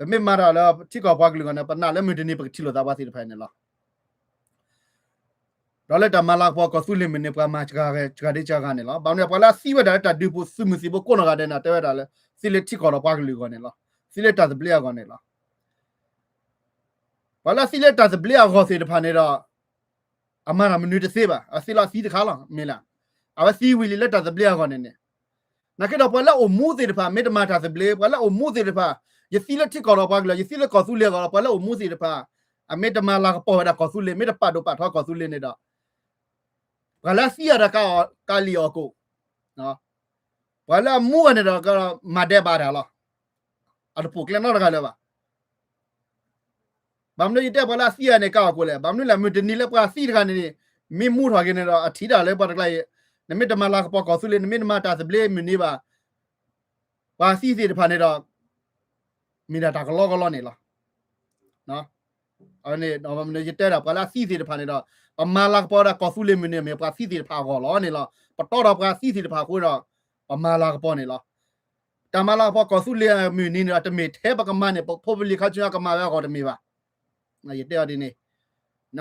ပမ့ၢ်မၤတၢ်လၢထံကီၢ်ပှၤကလုာ်အဂီၢ်န့ၣ် ပနာ်လၢမုၢ်တနံၤပကထံၣ်လိာ်သးပှၤသ့ၣ်တဖၣ်န့ၣ်လီၤ. ဒီးလၢတၢ်မၤလၤကပီၤကီၢ်သူလ့ၤမုၢ်နံၤ ပှၤမၤစှၤဂၤစှၤဒ်စှၤဂၤန့ၣ်လီၤ. ဘၣ်မနုၤ ပှၤလၢအသံဝဲဒၣ်လၢတၢ်ဒုးပူၤသုးမုၢ်သံၣ်ဘိကိးနီၢ်ဂၤဒဲးန့ၣ် တဲဝဲဒၣ်လၢ သံလၢထံကီၢ်ဒီးပှၤကလုာ်အဂီၢ်န့ၣ်လီၤ. သံလၢတၢ်သဘျ့အဂီၢ်န့ၣ်လီၤ. ပှၤလၢအသံလၢတၢ်သဘျ့အဂီၢ်သ့ၣ်တဖၣ်န့ၣ်ဒီး အမၤတၢ်မနုၤတသ့ဘၣ်, အသံလီၤသံတခါလီၤ မ့ၢ်လၢ အဝဲသံဝံၤလံလၢတၢ်သဘျ့အဂီၢ်န့ၣ်န့ၣ်, နာ်က့ဒီးပှၤလၢအအိၣ်မူသ့ၣ်တဖၣ် မ့ၢ်တမၤတၢ်သဘျ့ ပှၤလၢအအိၣ်မူသ့ၣ်တဖၣ်, ယသံလၢထံကီၢ်ဒီးပှၤကလုာ် ယသံလၢကီၢ်သူလ့ၤအဂီၢ်ဒီး ပှၤလၢအအိၣ်မူသ့ၣ်တဖၣ် အမ့ၢ်တမၤလၤကပီၤဝဲဒၣ်ကီၢ်သူလ့ၤ မ့ၢ်တပာ်ဒိၣ်ပာ်ထီကီၢ်သူလ့ၤန့ၣ်ဒီး ပှၤလၢအသံအီၤဒီးကးလံာ်အီၣ်ကိၣ်, ပှၤလၢအမူအီၤန့ၣ်ဒီး မၤဒဲးဘးတၢ်လီၤ. အတပိာ်ကျဲနီတဂၤလၢၤဘၣ်. ဘၣ်မနုၤယတဲပှၤလၢအသံအီၤန့ၣ်ကးအီၣ်ကိၣ်လဲၣ်, ဘၣ်မနုၤလဲၣ် မုၢ်တနံၤလၢပှၤသံတဂၤန့ၣ် မ့ၢ်မူထီၣ်က့ၤန့ၣ်ဒီး အထံၣ်တၢ်လၢပှၤတကျါအံၤ, နမ့ၢ်တမၤလၤကပီၤကီၢ်သူလ့ၤ နမ့ၢ်တမၤတၢ်သဘျ့မုၢ်နံၤဘၣ် ပှၤသံသ့ၣ်တဖၣ်န့ၣ်ဒီး မ့ၢ်ဒၣ်တၢ်ကလီကလီန့ၣ်လီၤ. အဝဲန့ၣ် ယတဲဒၣ်ပှၤလၢအသံသ့ၣ်တဖၣ်န့ၣ်ဒီး ပမၤလၤကပီၤဒၣ်ကီၢ်သူလ့ၤမုၢ်နံၤ မ့ၢ်ပှၤသံသ့ၣ်တဖၣ်အဂီၢ်လီၤန့ၣ်လီၤ. ပတီဒီးပှၤသံသ့ၣ်တဖၣ်အဃိဒီး ပမၤလၤကပီၤန့ၣ်လီၤ. တၢ်မၤလၤကပီၤကီၢ်သူလ့ၤမုၢ်နံၤန့ၣ်ဒီး တမ့ၢ်ထဲပကမၤန့ၣ် ပဖိပလံၤခါဆူညါကမၤဝဲအဂီၢ်တမ့ၢ်ဘၣ်. ယတဲအီၤဒ်န့ၣ်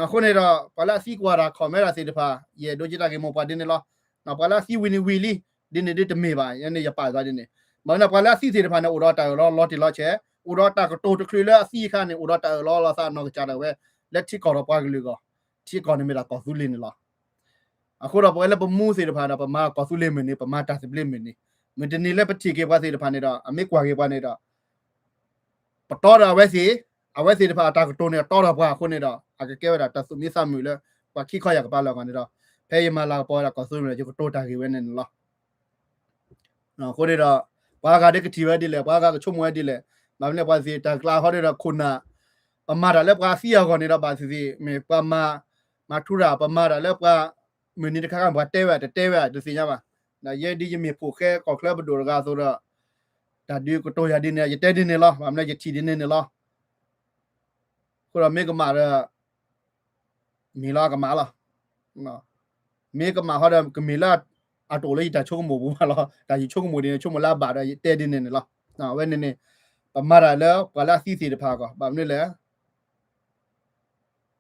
အဃိန့ၣ်ဒီး ပှၤလၢအသံကွၢ်တၢ် comment တၢ်သ့ၣ်တဖၣ် ယအဲၣ်ဒိးက့ၤတၢ်ဂ့ၢ်မိၢ်ပှၢ်ဒ်န့ၣ်လီၤ. ပှၤလၢအသံဝံၤန့ၣ်ဝံၤလံ, ဒ်န့ၣ်ဒ်တမ့ၢ်ဘၣ်, ယန့ၣ်ယပာ်သးဒ်န့ၣ်. ဘၣ်မနုၤပှၤလၢအသံသ့ၣ်တဖၣ်န့ၣ် အိၣ်ဒီးတၢ်အၢၣ်လီၤလီၤတံၢ်လီၤဆဲး, အိၣ်ဒီးတၢ်ကတိၤတချုးလၢအသံအခါန့ၣ် အိၣ်ဒီးတၢ်အၢၣ်လီၤလီၤသးနီၢ်ကစၢ်ဒၣ်ဝဲ လၢထံကီၢ်ဒီးပှၤကလုာ်အဂီၢ်, ထံကီၢ်န့ၣ်မ့ၢ်ဒၣ်ကီၢ်သူလ့ၤန့ၣ်လီၤ. အဃိဒီးပဝဲလၢပမူသ့ၣ်တဖၣ်ဒီး ပမၤကီၢ်သူလ့ၤမုၢ်နံၤ ပမၤတၢ်သဘျ့မုၢ်နံၤ, မုၢ်တနံၤလၢပထံၣ်က့ၤပှၤသ့ၣ်တဖၣ်န့ၣ်ဒီး အမ့ၢ်ကွၢ်က့ၤပှၤန့ၣ်ဒီး ပတီဒီးအဝဲသ့ၣ်, အဝဲသ့ၣ်တဖၣ်အတၢ်ကတိၤန့ၣ် အတီဒီးပှၤအဃိန့ၣ်ဒီး အကကဲဝဲဒၣ်တၢ်သူၣ်မံသးမုာ်လၢ ပှၤခံခီယၢ်ကပၤလၢအဂီၢ်န့ၣ်ဒီး ဖဲယမၤလၤကပီၤဝဲဒၣ်ကီၢ်သူလ့ၤန့ၣ် ယကတိၤတၢ်ဂ့ၢ်ဝဲန့ၣ်န့ၣ်လီၤ. အဃိန့ၣ်ဒီး ပှၤဂၤဒ်ကထံၣ်ဝဲဒ်လဲၣ်, ပှၤဂၤကဆိကမိၣ်ဝဲဒ်လဲၣ်, ဘၣ်မနုၤပှၤသ့ၣ်တၢ်ကျါဟီဒီးခိၣ်နၢ်, ပမၤတၢ်လၢပှၤသံအဂီၢ်န့ၣ်ဒီး ဘၣ်သ့ၣ်သ့ၣ် မ့ၢ်ပှၤမၤ, မၤထူတၢ် ပမၤတၢ်လၢပှၤ မုၢ်နံၤတခါခါ ပှၤတဲဝဲတတဲဝဲတသ့ၣ်ညါဘၣ်. ဒီးယဲဒ်ယမ့ၢ်ဖိၣ်ဃဲကီၢ်ချၢပဒိၣ်တဂၤအသိးဒီး တၢ်ဒုးကတိၤယၤဒ်န့ၣ် ယတဲဒ်န့ၣ်လီၤ. ဘၣ်မနုၤယထံၣ်ဒ်န့ၣ်န့ၣ်လီၤ. အဃိဒီးမ့ၢ်ကမၣ်ဒီး မ့ၢ်လီၤကမၣ်လီၤ. မ့ၢ်ကမၣ်ဟီဒီး ကမ့ၢ်လၢအတအိၣ်လၢယတၢ်ဆိကမိၣ်ပူၤဘၣ်လီၤ. တၢ်ယဆိကမိၣ်ဒ်န့ၣ် ဆိကမိၣ်လၢအဘၣ်ဒီးယတဲဒ်န့ၣ်န့ၣ်လီၤ. အဝဲန့ၣ်န့ၣ် ပမၤတၢ်လၢပှၤလၢအသံသ့ၣ်တဖၣ်အဂီၢ် ဘၣ်မနုၤလဲၣ်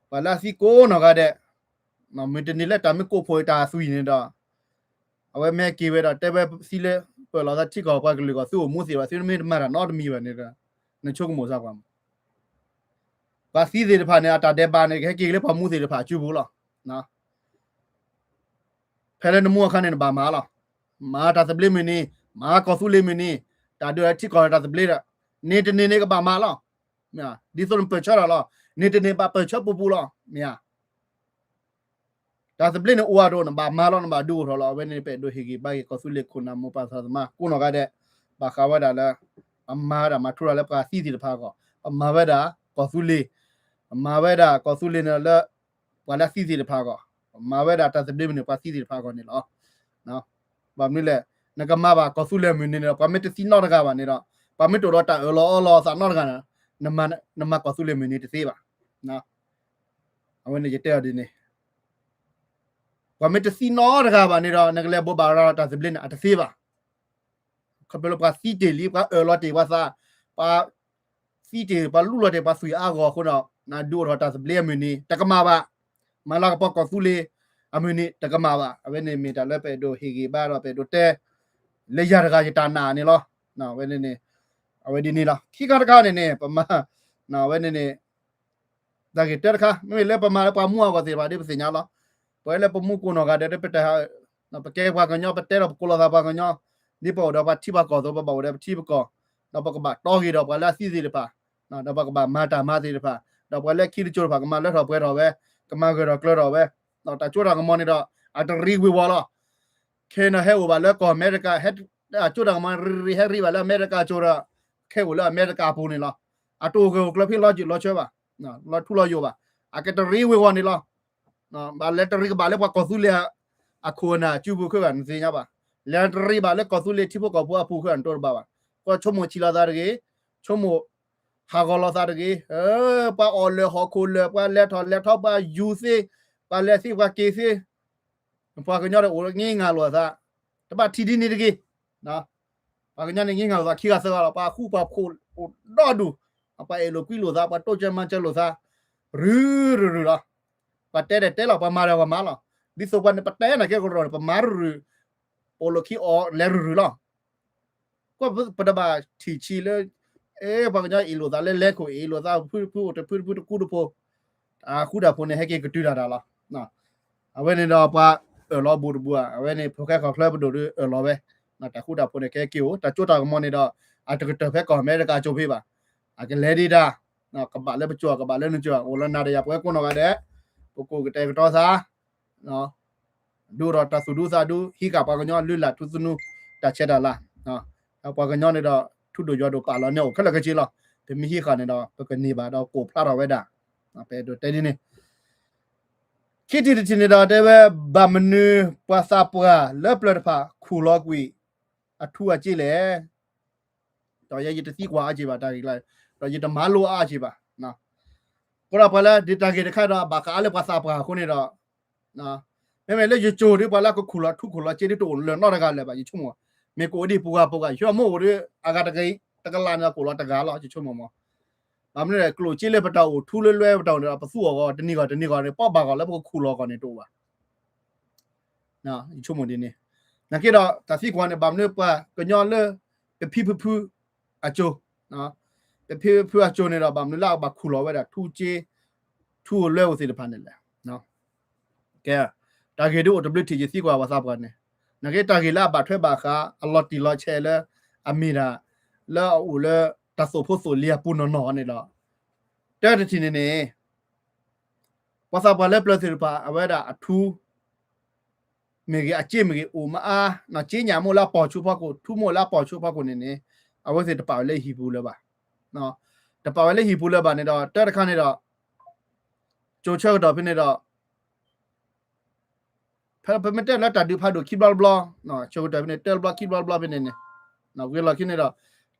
ပှၤလၢအသံကိးနီၢ်ဂၤဒဲး, မုၢ်တနံၤလၢတၢ်မ့ၢ်ကိးဖှိၣ်တၢ်သွံၣ်န့ၣ်ဒီး အဝဲမ့ၢ်က့ၤဝဲဒီးတဲဝဲသံလၢ ပၢၢ်လီၤသးထံကီၢ်ပှၤကလုာ်အဂီၢ် သုအိၣ်မူသ့ဘၣ် သုမ့ၢ်တမၤတၢ်နီတမံၤဘၣ်န့ၣ်ဒီး နဆိကမိၣ်စၢ်ပှၤမး ပှၤသံသ့ၣ်တဖၣ်န့ၣ် အတၢ်ဒဲးဘးန့ၣ် ကဟဲက့ၤလၢပှၤမူသ့ၣ်တဖၣ်အစုပူၤလီၤ. ဖဲလၢနမူအခါန့ၣ် နဘၣ်မၤလီၤ. မၤတၢ်သဘျ့မုၢ်နံၤ, မၤကီၢ်သူလ့ၤမုၢ်နံၤ, တၢ်ဒုးထံကီၢ်တၢ်သဘျ့ဒီး န့ၢ်တန့ၢ်န့ၣ်ကဘၣ်မၤလီၤ. ဒ်သိးနပၢၢ်ဆၢတၢ်လီၤ. န့ၢ်တန့ၢ်ဘၣ်ပၢၢ်ဆၢပူၤပူၤလီၤ. မ့ၢ်ဧါ တၢ်သဘျ့န့ၣ်အိၣ်အဒိၣ် နဘၣ်မၤလီၤ နဘၣ်ဒုးအိၣ်ထီၣ်လီၤ. အဝဲန့ၣ်ပအဲၣ်ဒိးဟ့ၣ်ဂံၢ်ဘါက့ၤကီၢ်သူလ့ၤခိၣ်နၢ်မိၢ်ပၢ်သရၣ်သမါ ကိးနီၢ်ဂၤဒဲး ဘၣ်ဃးဝဲဒၣ်လၢ အမၤဝဲဒၣ်မၤထူရၤလၢပှၤသံသ့ၣ်တဖၣ်အဂီၢ်, အမၤဝဲဒၣ်ကီၢ်သူလ့ၤ, အမၤဝဲဒၣ်ကီၢ်သူလ့ၤန့ၣ်လၢ ပှၤလၢအသံသ့ၣ်တဖၣ်အဂီၢ်, အမၤဝဲဒၣ်တၢ်သဘျ့မုၢ်နံၤပှၤသံသ့ၣ်တဖၣ်အဂီၢ်န့ၣ်လီၤ. ဘၣ်မနုၤလဲၣ်, နကမၤဘၣ်ကီၢ်သူလ့ၤမုၢ်နံၤန့ၣ်ဒီး ပှၤမ့ၢ်တသံနီတဂၤဘၣ်န့ၣ်ဒီး ပှၤမ့ၢ်တအိၣ်ဒီးတၢ်အၢၣ်လီၤအီလီၤအသးနီတဂၤန့ၣ် နမၤကီၢ်သူလ့ၤမုၢ်နံၤတသ့ဘၣ်. အဝဲန့ၣ်ယတဲအီၤဒ်န့ၣ် ပှၤမ့ၢ်တသံနီတဂၤဘၣ်န့ၣ်ဒီး နကလဲၤဘိးဘၣ်ရၤလီၤတၢ်သဘျ့န့ၣ် အတသ့ဘၣ်. ခီဖျိလၢပှၤသံတ့ၢ်လံ ပှၤအၢၣ်လီၤတ့ၢ်ပှၤသး, ပှၤသံတ့ၢ် ပှၤလူလီၤတ့ၢ်ပှၤသွံၣ်အါဂီၢ်အဃိဒီး နဒုးအိၣ်ထီၣ်တၢ်သဘျ့အမုၢ်နံၤ တကမၣ်ဘၣ်. မၤလၤကပီၤကီၢ်သူလ့ၤအမုၢ်နံၤ တကမၣ်ဘၣ်. အဝဲန့ၣ်မ့ၢ်တၢ်လၢပအဲၣ်ဒိးဟ့ၣ်ဂံၢ်ဘါဒီး ပအဲၣ်ဒိးတဲ လၢယၤတဂၤယတၢ်နာ်န့ၣ်လီၤ. အဝဲန့ၣ်န့ၣ် အဝဲဒ်န့ၣ်လီၤ. ခံခါတခါန့ၣ်န့ၣ် ပမၤ အဝဲန့ၣ်န့ၣ် တၢ်ဂ့ၢ်တၢတခါ မ့မ့ၢ်လၢပမၤလၢပှၤမူအဂီၢ်သ့ၣ်တဖၣ်ဒီးပသ့ၣ်ညါလီၤ. ပဝဲလၢပမူကိးနီၢ်ဂၤဒဲးဒီး ပတၢ် ပကဲပှၤကညီ ပတဲဒီးပကိးလီၤသးပှၤကညီ, ဒ်ပအိၣ်ဒီးပှၤထံပှၤကီၢ်အသိး ပဘၣ်အိၣ်ဒီးပထံပကီၢ်, ဒီးပကဘၣ်တီဂ့ၤဒီးပှၤလၢအသံသ့ၣ်တဖၣ်, ဒီးပကဘၣ်မၤတၢ်မၤသ့ၣ်တဖၣ်, ဒီးပှၤလၢခံတစိၤတဖၣ် ကမၤလၢထီၣ်ပှဲၤထီၣ်ဝဲ, ကမၤဂၢၢ်ထီၣ်ကျၢၤထီၣ်ဝဲ, ဒီးတၢ်စိတၢ်ကမီၤန့�်ဒီး အတရံးဝ့ၤဝီၤလီၤ. ခဲအံၤန့ၣ်ဟဲအိၣ်ဘၣ်လၢကီၢ်အမဲရကၤ ဟဲ တၢ်စိတၢ်ကမီၤရံၤရံၤ ဟဲရံးဘၣ်လၢအမဲရကၤအစိၤဒီး ခဲအိၣ်လၢအမဲရကၤအပူၤန့ၣ်လီၤ. အတအိၣ်ဂၢၢ်အိၣ်ကျၢၤဖဲလီၤစုာ်လီၤဆၢဘၣ်, လီၤထူလီၤယိာ်ဘၣ်, အကတရံးဝ့ၤဝီၤန့ၣ်လီၤ. ဘၣ်လဲၤတရံးကဘၣ်လၢပှၤကီၢ်သူလ့ၤအခိၣ်အနၢ်အစုပူၤခဲဘၣ် နသ့ၣ်ညါဘၣ်, လဲၤတရံးဘၣ်လၢကီၢ်သူလ့ၤထံဖိကီၢ်ဖိအပူၤခဲဘၣ် နတိတဘၣ်ဘၣ်. ကွၢ်ဆိကမိၣ်ဆံးလီၤသးတဂ့ၤ, ဆိကမိၣ် ဟးဂီၤလီၤသးတဂ့ၤ, ပှၤအီၣ်လၢာ်ဟီၣ်ခိၣ်လၢာ်, ပှၤလဲၤထီၣ်လဲၤထီ ပှၤယူၤသ့, ပှၤလဲၤသံပှၤက့ၤသ့, ပှၤကညီဒီးအိၣ်လၢငြိငၢ်လိာ်အသး, တဘၣ်ထံၣ်ဒ်န့ၣ်တဂ့ၤ. ပှၤကညီန့ၣ် ငြိငၢ်လိာ်သးခံဂၤသၢဂၤလီၤ. ပှၤဃူပှၤဖိးအိၣ်ဒီဒူၣ်, ပှၤအဲၣ်လိာ်ကွံလိာ်သး, ပှၤတိစၢၤမၤစၢၤလိာ်သး, ရုၢ်ရုၢ်ရုၢ်လီၤ. ပှၤတဲဒီးတဲလီၤ, ပှၤမၤဒီးပှၤမၤလီၤ. ဒ်သိးပှၤန့ၣ် ပတဲနၤကဲကရီန့ၣ် ပမၤရုၢ်ရုၢ်, ပအိၣ်လိာ်ခံအီၤလဲၤရုၢ်ရုၢ်လီၤ. ကွၢ်ပတဘၣ်ထံၣ်ဆံးလၢ အဲ ပှၤကညီအ့ၣ်လိာ်သးလၢလဲၤခိၣ် အ့ၣ်လိာ်သး ဖုဖုအိၣ်တဖုတဖုတကူတဖိ, တၢ်ဃူတၢ်ဖိးန့ၣ် ဟဲက့ၤကတုၤတၢ်တၢ်လီၤ. အဝဲန့ၣ်ဒီးပှၤအၢၣ်လီၤဘူးတဘူးဧါ, အဝဲန့ၣ် ဖိၣ်ဃဲခီၣ်ချၢပဒိၣ်ဒီးအၢၣ်လီၤဝဲ, တၢ်ဃူတၢ်ဖိးန့ၣ် ကဟဲက့ၤအိၣ်, တၢ်စိတၢ်ကမီၤန့ၣ်ဒီး အတကတၢၢ်ဖဲကီၢ်အမဲရကၤအစိၤဖဲဘၣ်, အကလဲၤဒံးတၢ်, ကဘၣ်လၢပစိၤ ကဘၣ်လၢနစိၤ အိၣ်လၢနၤဒီးယၤ ပဝဲကိးနီၢ်ဂၤဒဲး, ပကအိၣ်ကတဲာ်ကတီၤသး ဒုးအိၣ်ဒီးတၢ်သူၣ်ဒူသးဒူ ဟံးဃာ်ပှၤကညီလုၢ်လၢ်ထူသနူ တၢ်ဆဲးတၢ်လၤ, ပှၤကညီန့ၣ်ဒီး ထူဒိၣ်ယွၤဒိၣ်ပာ်လီၤန့ၢ်အိၣ်ခဲလၢာ်ခဲဆ့လီၤ. ပမ့ၢ်ဟံးဃာ်န့ၣ်ဒီး ပကန့ၢ်ဘၣ်ဒီးကအိၣ်ဖျါထီၣ်ဝဲဒၣ်, ပအဲၣ်ဒိးတဲဒ်န့ၣ် ခံထံၣ်တထံၣ်န့ၣ်ဒီးတဲဝဲ ဘၣ်မနုၤပှၤသးပှၢ်လၢပျၢၤတဖၣ်ခူၣ်လီၤကွံာ် အထူအစ့လဲၣ်. ဒီးယဲယတသံကွၢ်အါက့ၤဘၣ်တၢ်ဂ့ၢ်ကျါ, ဒီးယတမၤလိအါက့ၤဘၣ်. အဃိဒီးပှၤလၢဒ်တၢ်ဂ့ၢ်တခါဒီး ဘၣ်ဃးအါလၢပှၤသးပှၢ်အဃိန့ၣ်ဒီး မ့မ့ၢ်လၢယစိၤဒီး ပှၤလၢကခူၣ်လီၤထူခူၣ်လီၤစ့ဒ်တအိၣ်လၢၤနီတဂၤလၢၤဘၣ် ယဆိကမိၣ်, မ့ၢ်ကအိၣ်ဒံးပူၤဂၤပူၤဂၤ ယဆိကမိၣ်အိၣ်ဒီး အဂၤတကလးန့ၣ် ကအိၣ်လီၤတဂၤလီၤ ယဆိကမိၣ်မး. ဘၣ်မနုၤလဲၣ် ကျိၣ်စ့လၢပတၢ်အိၣ်ထူလၢလွဲပတၢ်အိၣ်န့ၣ်ဒီး ပသူအီၤဂီၢ် တနံၤဂီၢ်တနံၤဂီၢ်န့ၣ် ပီၣ်ဘၣ်ဂီၢ်လၢပကခူၣ်လီၤဂီၢ်န့ၣ်တအိၣ်ဘၣ်. ယဆိကမိၣ်ဒ်န့ၣ်, နာ်က့ဒီး တၢ်သံကွၢ်န့ၣ် ဘၣ်မနုၤပှၤကညီလၢ ပဖံပဖုအစိၤ, ပဖံပဖုအစိၤန့ၣ်ဒီး ဘၣ်မနုၤလၢအဘၣ်ခူၣ်လီၤဝဲဒၣ် ထူစ့ ထူလွဲအိၣ်သ့ၣ်တဖၣ်န့ၣ်လဲၣ်. ကဲ, တၢ်ဂ့ၢ်ဒ်အိၣ်တဘျုးထံၣ် ယသံကွၢ်ပှၤသးပှၢ်န့ၣ်, နာ်က့တၢ်ဂ့ၢ်လၢအဘၣ်ထွဲဘၣ်ဃး အလီၤတံၢ်လီၤဆဲးလၢ အမ့ၢ်ဒၣ် လၢအအိၣ်လၢ တၢ်သိၣ်ဖိသိၣ်လံၤအပူၤနီၢ်နီၢ်န့ၣ်ဒီး တၢတထံၣ်န့ၣ်န့ၣ် ပှၤသးပှၢ်လၢပျၢၤသ့ၣ်တဖၣ် အဝဲဒၣ်အထူ မ့ၢ်ဂ့ၤ အစ့မ့ၢ်ဂ့ၤ အိၣ်မးအါ, စ့ညၣ်မ့ၢ်အိၣ်လၢအပိာ်ဆူဖီခိၣ် ထူမ့ၢ်အိၣ်လၢအပိာ်ဆူဖီခိၣ်န့ၣ်န့ၣ် အဝဲသ့ၣ်တပာ်ဝဲလၢဟံၣ်ပူၤလၢၤဘၣ်. တပာ်ဝဲလၢဟံၣ်ပူၤလၢၤဘၣ်န့ၣ်ဒီး တၢတခါန့ၣ်ဒီး ကၠိဆၢကတီၢ်ဖဲန့ၣ်ဒီး ဖဲပမ့ၢ်တဲလၢတၢ်ဒုးဖးဒိၣ်ခံဘျီတဘျီ, ဆၢကတီၢ်ဖဲန့ၣ် တၢတဘျီခံဘျီတဘျီဖဲန့ၣ်န့ၣ်, ဝံၤလီၢ်ခံန့ၣ်ဒီး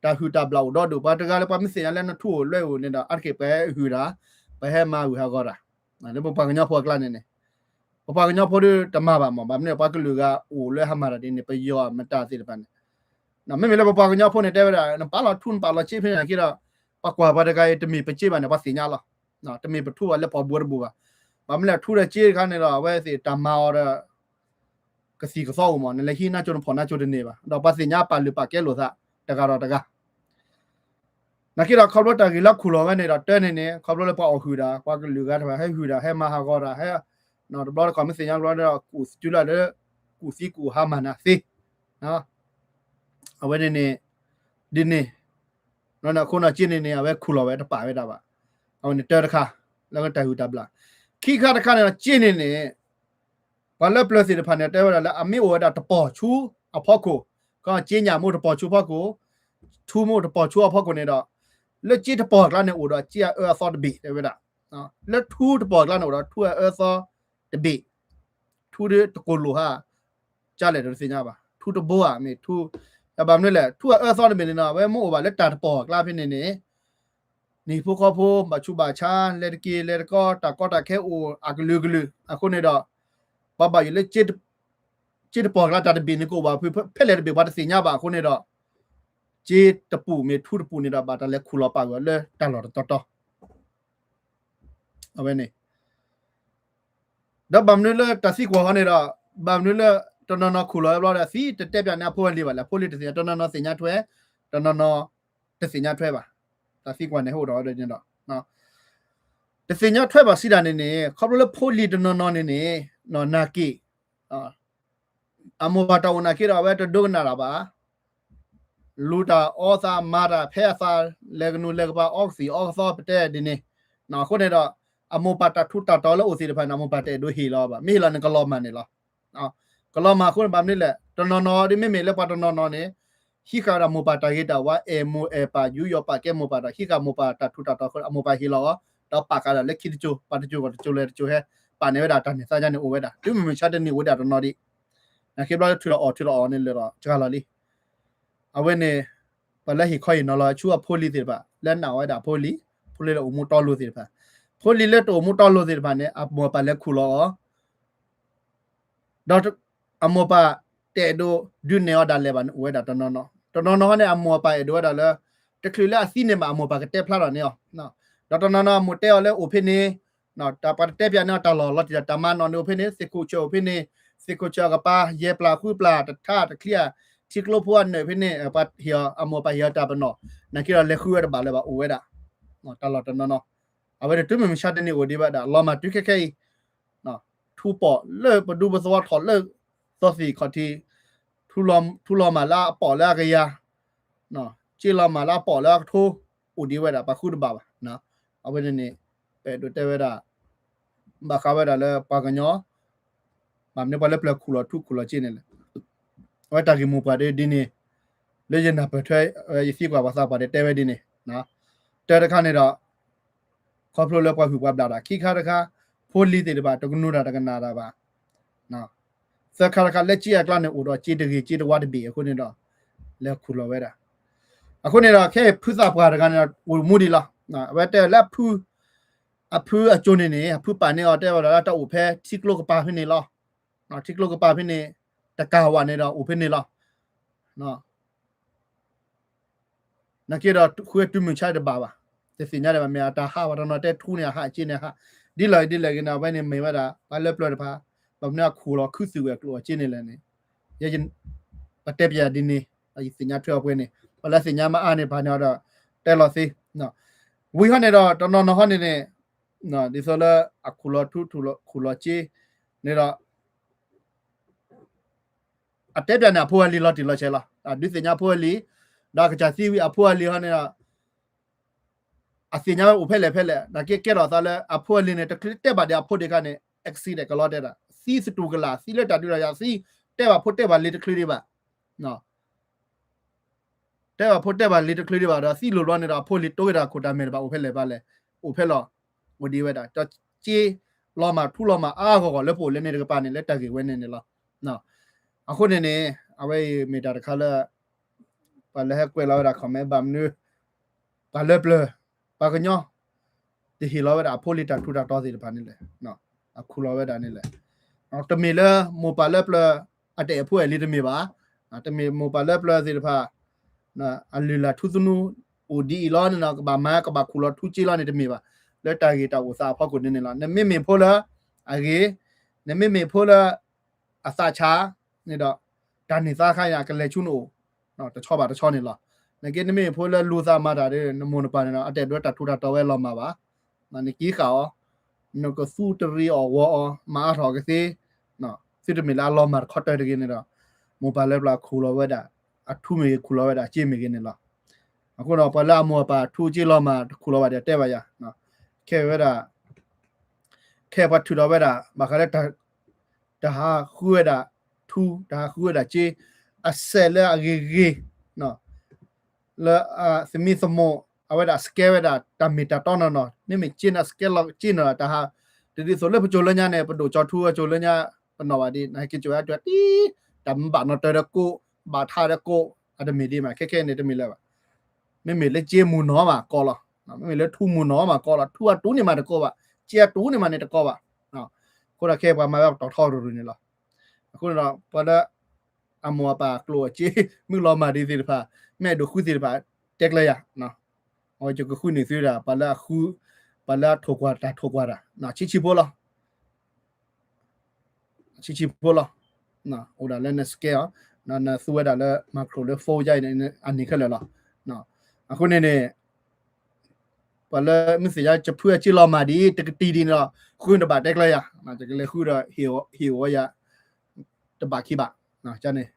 တၢ်ဟုၣ်တၢ်ဘျၣ်အိၣ်ဒီဒူၣ် ပှၤတဂၤလၢပှၤမ့ၢ်သ့ၣ်ညါလၢနထူအိၣ်လွဲအိၣ်န့ၣ်ဒီး အါတက့ၢ်ပှၤဟုၣ်တၢ်, ပ ပဟဲမၤဝံၤဟးဂီၤတၢ်, လၢပပှၤကညီဖိအကျါန့ၣ်န့ၣ်, ပပှၤကညီဖိဒုးတမၤဘၣ်မး, ဘၣ်မနုၤပှၤကလုာ်ဂၤအိၣ်လၢဟးမၤတၢ်ဒ်န့ၣ် ပယီၤမတၤသ့ၣ်တဖၣ်န့ၣ်, မ့မ့ၢ်လၢပပှၤကညီဖိန့ၣ် တဲဝဲဒၣ် နပာ်လီၤထူနပာ်လီၤစ့ဖဲန့ၣ်က့ဒီး, ပှၤကွၢ်ပှၤတဂၤအံၤတမ့ၢ်ပစ့ဘၣ်န့ၣ် ပှၤသ့ၣ်ညါလီၤ. တမ့ၢ်ပထူဘၣ်လၢပှၤဘှီတဘိဘၣ်. ဘၣ်မနုၤလဲၣ် ထူဒီးစ့တခါန့ၣ်ဒီး အဝဲသ့ၣ်တၢ်မၤအီၤဒီး ကသံၣ်ကသီအိၣ်မး, နလဲၤဟံးနါကၠိနဖီၣ်နါကၠိတန့ၢ်ဘၣ်, ဒီးပှၤသ့ၣ်ညါပာ်လုၢ်ပာ်ကဲလိာ်သး တဂၤဒီးတဂၤ နာ်က့ဒီး ခီဖျိတၢ်ဂ့ၢ်လၢခူၣ်လီၤဝဲန့ၣ်ဒီး တၢ်န့ၣ်န့ၣ် ခီဖျိလၢပှၤအီၣ်ဟုၣ်တၢ် ပှၤကလုာ်ဂၤတဖၣ်ဟဲဟုၣ်တၢ် ဟဲမၤဟးဂီၤတၢ် ဟဲ, တဘျီတခီၣ်မ့ၢ်သ့ၣ်ညါဘျီဒီး ကူၣ်သကုလၢ်လၢ ကူၣ်သံကူၣ်ဟါမၢ်နၤသ့, အဝဲန့ၣ်န့ၣ် ဒ်န့ၣ်, အဃိန့ၣ်စ့န့ၣ်န့ၣ် အဝဲခူၣ်လီၤဝဲတပာ်ဝဲဒၣ်ဘၣ်. အဝဲန့ၣ်တၢ်တခါ လၢတၢ်ဟုၣ်တၢ်ဘျၣ်. ခံခါတခါန့ၣ်ဒီး စ့န့ၣ်န့ၣ် ပှၤလၢပျၢၤသ့ၣ်တဖၣ်န့ၣ် တဲဝဲဒၣ်လၢအမ့ၢ်အိၣ်ဝဲဒၣ်တပီၢ်ဆူအဖီခိၣ်, ခီစ့ညၣ်မ့ၢ်တပီၢ်ဆူအဖီခိၣ်, ထူမ့ၢ်တပီၢ်ဆူအဖီခိၣ်န့ၣ်ဒီး, လၢစ့တပီၢ်အကျါန့ၣ် အိၣ်ဒီးစ့အအၢအသီတဘ့ၣ် တဲဝဲဒၣ်. လၢထူတပီၢ်အကျါန့ၣ် အိၣ်ဒီးထူအအၢအသီတဘ့ၣ်, ထူဒ်တကိၢ်လိာ်ဟါ ကလဲၣ်ဒီးတသ့ၣ်ညါဘၣ်, ထူတဘိဧါ မ့ၢ်ထူ, ဘၣ်မနုၤလဲၣ် ထူအအၢအသီတဘ့ၣ်န့ၣ်ဒီး အဝဲမ့ၢ်အိၣ်ဘၣ်လၢတၢ်တပီၢ်အကျါဖဲန့ၣ်န့ၣ် နဟံၣ်ဖိဃီဖိ ဘၣ်ဆူးဘၣ်ဆါ လဲၤတက့ၤလဲၤတကီ တၢ်ကီတၢ်ခဲအိၣ်အကလုာ်ကလုာ် အဃိန့ၣ်ဒီး ပှၤဘၣ်ယိၣ်လၢ စ့တပီၢ်အကျါတၢ်တဘ့ၣ်န့ၣ် ကအိၣ်ဘၣ်ဖဲလဲၣ်တဘ့ၣ် ပှၤတသ့ၣ်ညါဘၣ်အဃိန့ၣ်ဒီး စ့တပူၤမ့ၢ်ထူတပူၤန့ၣ်ဒီး ဘၣ်တၢ်လဲၤခူၣ်လီၤပာ်ဂၢၢ်လၢတၢ်လီၢ်တတီၤတီၤ အဝဲန့ၣ် ဒီးဘၣ်မနုၤလၢတၢ်သံကွၢ်ဃီန့ၣ်ဒီး ဘၣ်မနုၤလၢတနီၤနီၤခူၣ်လီၤဝဲဘျီဒီး သံတတဲပၠးန့ၢ်အဖိအလံၤဘၣ်လဲၣ်, အဖိအလံၤတသ့ၣ်ညါ, တနီၤနီၤသ့ၣ်ညါထွဲ, တနီၤနီၤတသ့ၣ်ညါထွဲဘၣ်. တၢ်သံကွၢ်န့ၣ်ဟဲအိၣ်ဒီးဝဲဒၣ်န့ၣ်ဒီး တသ့ၣ်ညါထွဲဘၣ်စံးဒၣ်န့ၣ်န့ၣ် ခီဖျိလၢဖိလံၤတနီၤနီၤန့ၣ်န့ၣ် နာ်က့ၢ် အမိၢ်ပၢ်တၢ်အိၣ်နာ်က့ဒီး အဝဲတဒိကနၣ်တၢ်ဘၣ်, လူၤတၢ်အီသးမၤတၢ်ဖဲအသး, လဲၤကနူၤလဲၤကပၤ အီကသံၣ်အီကသီ ပတဲဒ်န့ၣ်, အဃိန့ၣ်ဒီး အမိၢ်ပၢ်တၢ်ထူးတၢ်တီၤလၢအိၣ်သ့ၣ်တဖၣ်န့ၣ် အမိၢ်ပၢ်တအဲၣ်ဒိးဟ့ၣ်လီၤဘၣ်, မ့ၢ်ဟ့ၣ်လီၤန့ၣ် ကလီၤမၢ်န့ၣ်လီၤ. ကလီၤမၢ်အဃိန့ၣ် ဘၣ်မနုၤလဲၣ် တနီၤနီၤဒ်မ့မ့ၢ်လၢပှၤတနီၤနီၤန့ၣ် ဟံးဃာ်ဝဲဒၣ်မိၢ်ပၢ်တၢ်ဂ့ၤတၢ်ဝါ အဲၣ်မိၢ်အဲၣ်ပၢ် ယူးယီၣ်ပာ်ကဲမိၢ်ပၢ်ဒီး ဟံးဃာ်မိၢ်ပၢ်တၢ်ထူးတၢ်တီၤအဃိ အမိၢ်ပၢ်ဟ့ၣ်လီၤအီၤ ဒီးပာ်ဃာ်ဒီးလၢခံတစိၤ ပှၤတစိၤဂီၢ်တစိၤလဲၤတစိၤဟဲ ပာ်န့ၢ်ဝဲဒၣ်တၢ်န့ၢ်သါန့ၣ်အိၣ်ဝဲဒၣ် တုၤမုၢ်မဆါတနံၤအိၣ်ဝဲဒၣ်တနီၤဒံး, နာ်က့ဘျီလၢထုးလီၤအီၣ်ထုးလီၤအီၣ်န့ၣ်လၢာ်ဒီးစှၤလီၤလံ အဝဲန့ၣ် ပှၤလၢဟ့ၣ်ခီဟ့ၣ်နီၤလီၤဆူအဖိလံၤသ့ၣ်တဖၣ် လၢနာ်ဝဲဒၣ်အဖိလံၤ ဖိလံၤလၢအိၣ်မူတီလိၤသ့ၣ်တဖၣ်, ဖိလံၤလၢတအိၣ်မူတီလိၤသ့ၣ်တဖၣ်န့ၣ် အမိၢ်ပၢ်လဲၤခူၣ်လီၤအီၤ ဒီးအမိၢ်ပၢ်တအဲၣ်ဒိးဒုးနဲၣ်အီၤဒၣ်လဲာ်ဘၣ်န့ၣ် အိၣ်ဝဲဒၣ်တနီၤနီၤ, တနီၤနီၤန့ၣ် အမိၢ်အပၢ်အဲၣ်ဒိးဝဲဒၣ်လၢ တချုးလၢအသံန့ၣ်ဘၣ် အမိၢ်ပၢ်ကတဲဖျါထီၣ်န့ၢ်အီၤ, ဒီးတနီၤနီၤအမိၢ်တဲအီၤလၢအိၣ်ဖဲန့ၣ် တၢ်ပှၤတတဲပၠးန့ၢ်အီၤတၢ်လီၢ်လီၤတံၢ်လီၤ တၢ်မၤနီၣ်န့ၣ်အိၣ်ဖဲန့ၣ် သ့ၣ်ခိၣ်ဆၢၣ်အိၣ်ဖဲန့ၣ်, သ့ၣ်ခိၣ်ဆၢၣ်အကပၤ ယဲၢ်ပျၢ်ဃုပျၢ် တထါတချံ ထံကျိဖိအနၢၣ်ဖဲန့ၣ် ပှၤဟ့ၣ်အီၤ အမိၢ်အပၢ်ဟ့ၣ်အီၤတၢ်ပနီၣ်, နာ်က့ဒီးလဲၤဃုဝဲတဘၣ်လၢၤဘၣ် အိၣ်ဝဲဒၣ် တၢ်လီၢ်တနီၤနီၤ, အဝဲန့ၣ်တုၤမုၢ်မဆါတနံၤအိၣ်ဒံးဝဲဒၣ် လီၤမၢ်တုၤခဲခဲအံၤ ထူပီၣ်လၢပဒူပသဝီထီၣ်လၢ သီသံၣ်ခီၣ်ထံး, ထူလီၤမၢ်လၢအပီၣ်လၢအကယၤ, စ့လီၤမၢ်လၢအပီၣ်လၢအကထိ အိၣ်ဒံးဝဲဒၣ် ပှၤဃုတဘၣ်ဘၣ်. အဝဲန့ၣ်န့ၣ် ပအဲၣ်ဒိးတဲဝဲဒၣ် ဘၣ်ဃးဝဲဒၣ်လၢပှၤကညီ ဘၣ်မနုၤပှၤလၢပျၢၤခူၣ်လီၤထူခူၣ်လီၤစ့န့ၣ်လဲၣ်. အဝဲတၢ်ဂ့ၢ်မိၢ်ပှၢ်ဒ်န့ၣ် လၢယနၢ်ပၢၢ်ထွဲ ယသံကွၢ်ပှၤသးပှၢ်ဒီးတဲဝဲဒ်န့ၣ်, တၢ်တခါန့ၣ်ဒီး ခီဖျိလၢပှၤဟုၣ်ပှၤဘျၣ်တၢ် ခံခါတခါ ဖိလံၤသ့ၣ်တဖၣ် တကနူၤတၢ်တကနၣ်တၢ်ဘၣ်, သၢခါတခါ လၢစ့အကျါန့ၣ် အိၣ်ဒီးစ့တဂ့ၤ စ့တဝါတဘ့ၣ်အဃိန့ၣ်ဒီး လဲၤခူၣ်လီၤဝဲဒၣ်. အဃိန့ၣ်ဒီး ခဲအံၤဖုသးပှၢ်တဂၤန့ၣ် အိၣ်မူဒံးလီၤ. အဝဲတဲလၢ အဖုအစိၤန့ၣ်န့ၣ် အဖုပာ်န့ၢ်အီၤ တဲဝဲဒၣ်လၢတၢ်အိၣ်ဖဲထံကျိကပၤဖဲန့ၣ်လီၤ. ထံကျိကပၤဖဲန့ၣ် တကးဝဲန့ၣ်ဒီးအိၣ်ဖဲန့ၣ်လီၤ. နာ်က့ဒီး ဃုတုၤမုၢ်ဆါတဘၣ်ဘၣ်, တသ့ၣ်ညါဒံးဘၣ် မ့ၢ်အတၢ်ဟးဘၣ်တနီၤတဲထူန့ၣ် အဟးအစ့န့ၣ်ဟး, ဒ်လဲၣ်ဒ်လဲၣ်ဂ့ၤန့ၣ် အဝဲန့ၣ်မ့ၢ်ဝဲဒၣ် ပှၤလၢပျၢၤတဖၣ် ဘၣ်မနုၤအခူၣ်လီၤခုသူၣ်ဝဲၤကျိၤအစ့န့ၣ်လဲၣ်န့ၣ်, ပတဲပၠးဒ်န့ၣ် ယသ့ၣ်ညါထွဲအီၤပှဲၤန့ၣ် ပှၤလၢသ့ၣ်ညါမ့ၢ်အါန့ၣ် ပာ်န့ၢ်အီၤဒီး တဲလီၤသ့, ဝံၤဟီန့ၣ်ဒီး တနီၤနီၤဟီန့ၣ်န့ၣ် ဒ်သိးလၢအခူၣ်လီၤထူခူၣ်လီၤစ့န့ၣ်ဒီး အတဲပၠးန့ၣ် အဖိအလံၤလီၤတံၢ်လီၤဆဲးလီၤ. ဒုးသ့ၣ်ညါအဖိအလံၤ, ဒီးအကစၢ်သံဝံၤအဖိအလံၤဟီန့ၣ်ဒီး အသ့ၣ်ညါဝဲအိၣ်ဖဲလဲၣ်ဖဲလဲၣ်, နာ်က့ကဲထီၣ်သးလၢအဖိအလံၤန့ၣ် တချုးတဲဘၣ်ဒီးအဖိဒံးခါန့ၣ် accident ကလီၤတဲဒၣ်, သံသတူၢ်ကလာ်, သံလၢတၢ်ဒုးတၢ်ယၤသံ, တဲဘၣ်ဖိတဲဘၣ်လံၤတချုးဒံးဘၣ် တဲဘၣ်ဖိတဲဘၣ်လံၤတချုးဒံးဘၣ်ဒီး သံလိၤဘျီန့ၣ်ဒီး အဖိလံၤတိၢ်ဝဲဒၣ်ခိၣ်တၢ်မဲာ်တဘၣ် အိၣ်ဖဲလဲၣ်ဖဲလဲၣ်, အိၣ်ဖဲလီၤ, အိၣ်ဒံးဝဲဒၣ်, ဒီးစ့လီၤမၢ်ထူလီၤမၢ်အါဂီၢ်ဂီၢ်လၢပအိၣ်လၢန့ၣ်တကပၤန့ၣ် လၢတၢ်ဂ့ၢ်ဝဲန့ၣ်န့ၣ်လီၤ. အဃိန့ၣ်န့ၣ် အဝဲအံၤမ့ၢ်တၢ်တခါလၢ ပှၤလၢဟဲကွဲးလီၤဝဲဒၣ် comment ဘၣ်မနုၤ ပှၤလၢပျၢၤ ပှၤကညီ တဟ့ၣ်လီၤဝဲဒၣ်အဖိလံၤတၢ်ထူးတၢ်တီၤသ့ၣ်တဖၣ်န့ၣ်လဲၣ်, အခူၣ်လီၤဝဲဒၣ်န့ၣ်လဲၣ်. တမ့ၢ်လၢမိၢ်ပၢ်လၢပျၢၤအတအဲၣ်ဖိအဲၣ်လံၤတမ့ၢ်ဘၣ်, တမ့ၢ်မိၢ်ပၢ်လၢပျၢၤသ့ၣ်တဖၣ် အလုၢ်အလၢ်ထူသနူအိၣ်ဒ်အံၤလီၤန့ၣ်ဒီး ကဘၣ်မၤ ကဘၣ်ခူၣ်လီၤထူစ့လီၤန့ၣ်တမ့ၢ်ဘၣ်. လၢတၢ်ဂ့ၢ်တၢ်အိၣ်သးအဖီခိၣ်န့ၣ်န့ၣ်လီၤ. နမ့မ့ၢ်ဖိလၢအဂ့ၤ, နမ့မ့ၢ်ဖိလၢအသးဆါန့ၣ်ဒီး တၢ်န့ၢ်သါတခါအံၤ အကလဲၤဆူနအိၣ် တဆီဘၣ်တဆီန့ၣ်လီၤ. နက့နမ့မ့ၢ်ဖိလၢလူၤသးမၤတၢ်ဒီး နမိၢ်နပၢ်န့ၣ်ဒီး အတအဲၣ်ဒိးတၢ်ထူးတၢ်တီၤဝဲလီၤမၢ်ဘၣ်. နက့ဃာ်အီၤ, နကသူတရံးအီၤဂီၤအီၤ မၤအါထီၣ်ကသ့, သုတမ့ၢ်လၢအလီၤမၢ်တခီတၢၢ်တဂ့ၤန့ၣ်ဒီး မိၢ်ပၢ်လၢပျၢၤခူၣ်လီၤဝဲဒၣ်, အထူမ့ၢ်ဂ့ၤခူၣ်လီၤဝဲဒၣ်အစ့မ့ၢ်ဂ့ၤန့ၣ်လီၤ. အဃိဒီး ပှၤလၢအမိၢ်အပၢ်ထူစ့လီၤမၢ်တခူၣ်လီၤဘၣ်ဒီးတဲဘၣ်ယၤ, ခဲဝဲဒၣ် ခဲပှၤထုးထီၣ်ဝဲဒၣ် ဘၣ်ဃးလၢ တၢ်ဟးဃုဝဲဒၣ်ထူ, တၢ်ဟးဃုဝဲဒၣ်စ့, အစဲးလၢအဂ့ၤဂ့ၤ, လၢသမံသမိး အဝဲဒၣ် scale ဝဲဒၣ် တၢ်မ့ၢ်တၢ်တီနီၢ်နီၢ်, မ့မ့ၢ်စ့န့ၣ် scale လီၤစ့နီၢ် တၢ်ဟး, တဒ်သိးလၢပကၠိလၢညါန့ၣ် ပဒိၣ်ကၠီထူကၠိလၢညါ ပနီၣ်ဘၣ်ဒ် နဟဲက့ၤကၠိဝဲဒၣ်တံၢ်, တၢ်မ့ၢ်ဘၣ်နီၣ်တၢၤဒီးကိး, ဘၣ်ထါဒီးကိး, အတမ့ၢ်ဒ်မး ခဲခဲန့ၣ်တမ့ၢ်လၢၤဘၣ်. မ့မ့ၢ်လၢစ့မုၢ်နီၢ်မးကီလီၤ, မ့မ့ၢ်လၢထူမုၢ်နီၢ်မးကီလီၤ, ထူအတူန့ၣ်မးတကိးဘၣ်, စ့အတူန့ၣ်မးန့ၣ်တကိးဘၣ်. အဃိဒီးခဲပှၤမၤဝဲပတီၢ်ထီရူၤရူၤန့ၣ်လီၤ. အဃိန့ၣ်ဒီး ပှၤလၢ အမိၢ်အပၢ်ကျိၣ်အစ့ မုၢ်လီၤမၢ်ဒ်သ့ၣ်တဖၣ်, မ့ၢ်အဲၣ်ဒိးဃုသ့ၣ်တဖၣ် တဲကျဲယၤ, အဝဲယကဃုန့ၢ်သုဒၣ် ပှၤလၢအဃု, ပှၤလၢအထိၣ်ကွၢ်တၢ်ထိၣ်ကွၢ်တၢ်, ဆံးဆံးဖိလီၤ. ဆံးဆံးဖိလီၤ. အိၣ်ဒၣ်လၢန scale အီၤ, နသူဝဲဒၣ်လၢ macro လၢ phone ယါအံၤန့ၣ် အန့ၣ်ခဲလၢာ်လီၤ. အဃိန့ၣ်န့ၣ် ပှၤလၢမုၢ်သ့ၣ်ညါ ယဖုအစ့လီၤမၢ်ဒ် တကတံၢ်ဒ်န့ၣ်ဒီး ဃုတဘၣ်တဲကျဲယၤ, ယကလဲၤဃုဒီး ဟ့ၣ်ဝဲယၤ တဘၣ်ခံဘၣ်, န့ၣ်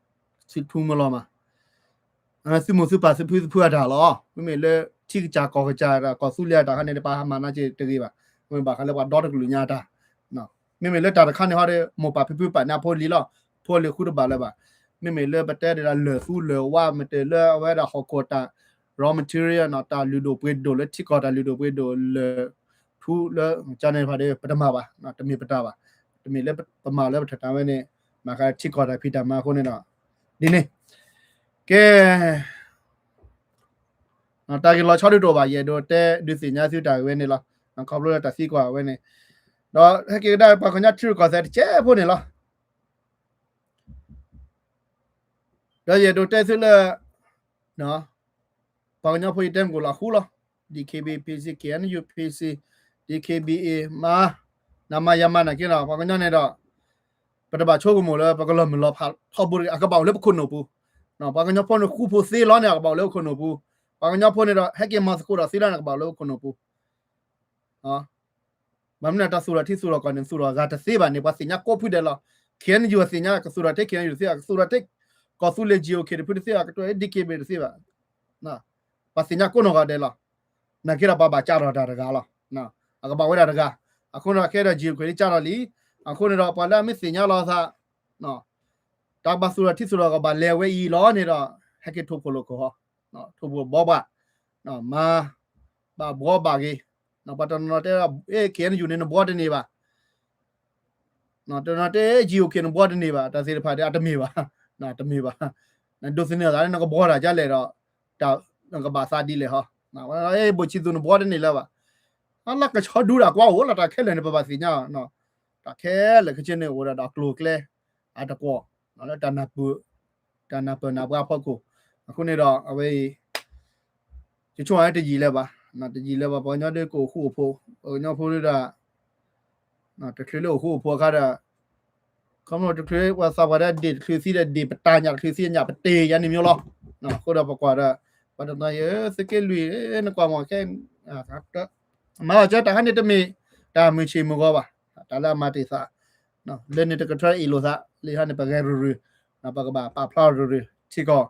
သုထူမုၢ်လီၤမၢ် သုမိၢ်သုပၢ်သုဖုသုဖုအတၢ်လီၤ. မ့မ့ၢ်လၢထံကစၢ်ကီၢ်ကစၢ် ကီၢ်သူလ့ၤအတၢ်ခါန့ၣ် ပှၤဟးမၤနီၢ်က့ၤတဂ့ၤဘၣ်. မ့မ့ၢ်ဘၣ်ဃးလၢပှၤဒီတကလုာ်ညါအတၢ်, မ့မ့ၢ်လၢတၢ်တခါန့ၣ်ဟီဒီး မိၢ်ပၢ်ဖံဖုပာ်န့ၢ်အဖိလံၤလီၤ. ဖိလံၤဃုတဘၣ်လၢၤဘၣ်. မ့မ့ၢ်လၢပတဲဒၣ်လၢၢ်သူလၢၢ်ဝါ မ့ၢ်တၢ်လၢအဝဲဒၣ်ဟီၣ်ခိၣ်တၢ် raw material န့ၣ် တၢ်လုၢ်ဒိၣ်ပှ့ၤဒိၣ်လၢထံကီၢ် တၢ်လုၢ်ဒိၣ်ပှ့ၤဒိၣ်လၢ ထူလၢကန့ၣ်တဖၣ်ဒီး ပတမၤဘၣ်, တမ့ၢ်ပတၢ်ဘၣ်. တမ့ၢ်လၢပမၤလၢပထၢၣ်တၢ်ဝဲန့ၣ်, မ့ၢ်ဃးထံကီၢ်တၢ်ဖံးတၢ်မၤအဃိန့ၣ်ဒီး ဒ်န့ၣ် ကဲ တၢ်ဂ့ၢ်လီၤဆီဒုးတအိၣ်ဘၣ်, ယအဲၣ်ဒိးတဲဒုးသ့ၣ်ညါသုတၢ်ဂ့ၢ်ဝဲန့ၣ်လီၤ. ခီဖျိလၢတၢ်သံကွၢ်ဝဲန့ၣ်, ဒီးဟဲက့ၤကဒါပှၤကညီထံရူၢ်ကီၢ်သဲးတကဲးဖိန့ၣ်လီၤ. ဒီးယအဲၣ်ဒိးတဲသုလၢ ပှၤကညီဖိအံၤတဲမုၢ်ကိၣ်လီၤဃူလီၤ. DKBA PC, KNU PC, DKBA မၤ, နမၤယၤမၤနာ်က့ဒီး ပှၤကညီန့ၣ်ဒီး ပတဘၣ်ဆိကမိၣ်လၢပကလီၤမုၢ်လီၤဖးထီဘိတဂ့ၤ, အကဘၣ်အိၣ်လၢပခိၣ်နူာ်ပူၤ. ပှၤကညီဖိန့ၣ်ဃူဖိသ့လီၤန့ၣ် အကဘၣ်အိၣ်လၢပခိၣ်နူာ်ပူၤ. ပှၤကညီဖိန့ၣ်ဒီး ဟဲက့ၤမၤသကိးဒီးသ့လီၤန့ၣ် အကဘၣ်အိၣ်လၢပခိၣ်နူာ်ပူၤ. ဘၣ်မနုၤတၢ်သူၣ်ထီၣ်ထံသူၣ်ထီၣ်ကီၢ်န့ၣ် သူၣ်ထီၣ်ဂၤတသ့ဘၣ်န့ၣ် ပှၤသ့ၣ်ညါကိးဖုဒဲးလီၤ. KNU သ့ၣ်ညါ ကသူၣ်ထီၣ်ထံ KNU တသ့ဘၣ်, ကသူၣ်ထီၣ်ထံ ကီၢ်သူလ့ၤ GOK တဖုတသ့ဘၣ်, ကတိၤ DKBA တသ့ဘၣ်. ပှၤသ့ၣ်ညါကိးနီၢ်ဂၤဒဲးလီၤ. နာ်က့ဒီးပှၤဘၣ်ကးထီၣ်တၢ်တဂၤလီၤ. အကဘၣ်ဝဲဒၣ်တဂၤ. အဃိန့ၣ်ဒီး ခဲဒီး GOK န့ၣ်ကးထီၣ်လံ. အဃိန့ၣ်ဒီး ပှၤလၢအမ့ၢ်သ့ၣ်ညါလီၤသး တၢ်ဘၣ်သူၣ်ထီၣ်ထံသူၣ်ထီၣ်ကီၢ်ဘၣ်လဲၤဝဲအံၤလီၤန့ၣ်ဒီး ဟဲက့ၤထိၣ်ဖိလိာ်ခိၣ်ဟီ, ထိၣ်ဖိဘှီဘၣ်, မၤဘၣ်ဘှီဘၣ်ဂ့ၤ, ပှၤတနီၤနီၤတဲဒၣ် အဲ KNU န့ၣ် နဘှီတန့ၢ်ဘၣ်, တနီၤတဲ GOK န့ၣ် နဘှီတန့ၢ်ဘၣ်, တၢ်သ့ၣ်တဖၣ်ဒီး အတမ့ၢ်ဘၣ်, တမ့ၢ်ဘၣ်. နဒိးသန့ၤအသးလၢ နကဘှီတၢ်ဒ်လဲၣ်ဒီး နကဘၣ်သးဒ်လဲၣ်ဟီ, အဲ ဘိၣ်ဆံသူး နဘှီတန့ၢ်လၢၤဘၣ်. လၢကဆီဒူတၢ်ကွၢ်အိၣ်လီၤ တၢ်ခဲလၢာ်န့ၣ် ပဘၣ်သ့ၣ်ညါ, တၢ်ခဲလၢာ်ခဲဆ့န့ၣ် အိၣ်ဝဲဒၣ်ဒီးကျိၤကျဲ အတကွီၢ်, လၢ တၢ်နၢ်ပၢၢ်နၢ်ပှၤအဖီခိၣ်, အဃိန့ၣ်ဒီး အဝဲအံၤ ယဆိကမိၣ်တယံာ်လၢၤဘၣ်, တယံာ်လၢၤဘၣ် ပှၤကညီဒ်ကအိၣ်ဃူအိၣ်ဖိး, ပှၤကညီဖိဒ်ဒီး တချုးလၢအိၣ်ဃူအိၣ်ဖိးအခါဒီး ခီဖျိတချုးပှၤသးပှၢ်ဒၣ်ဒ့ၣ်တချုးသံဒီးဒ့ၣ်ပတၢ်ညၣ် တချုးသံညၣ်ပတ့ၢ်ယါန့ၣ်မ့ၢ်လီၤ. အဃိဒီးပကွၢ်ဒီး ပှၤတနီၤအံၤ သုးက့လွံၢ် နကွၢ်မ့ၢ်ခဲ မၤလီၤကၢတၢ်ခါန့ၣ်တမ့ၢ် တၢ်မုၢ်ဆ့ၣ်မုၢ်ဂီၤဘၣ်, တၢ်လၢအမၤတ့ၢ်သး လၢန့ၣ်တကထၢအ့ၣ်လိာ်သး လၢဟီန့ၣ် ပဂဲၤရုၢ်ရုၢ်, ပကဘၣ်ပာ်ဖျါရုၢ်ရုၢ် ထံကီၢ်,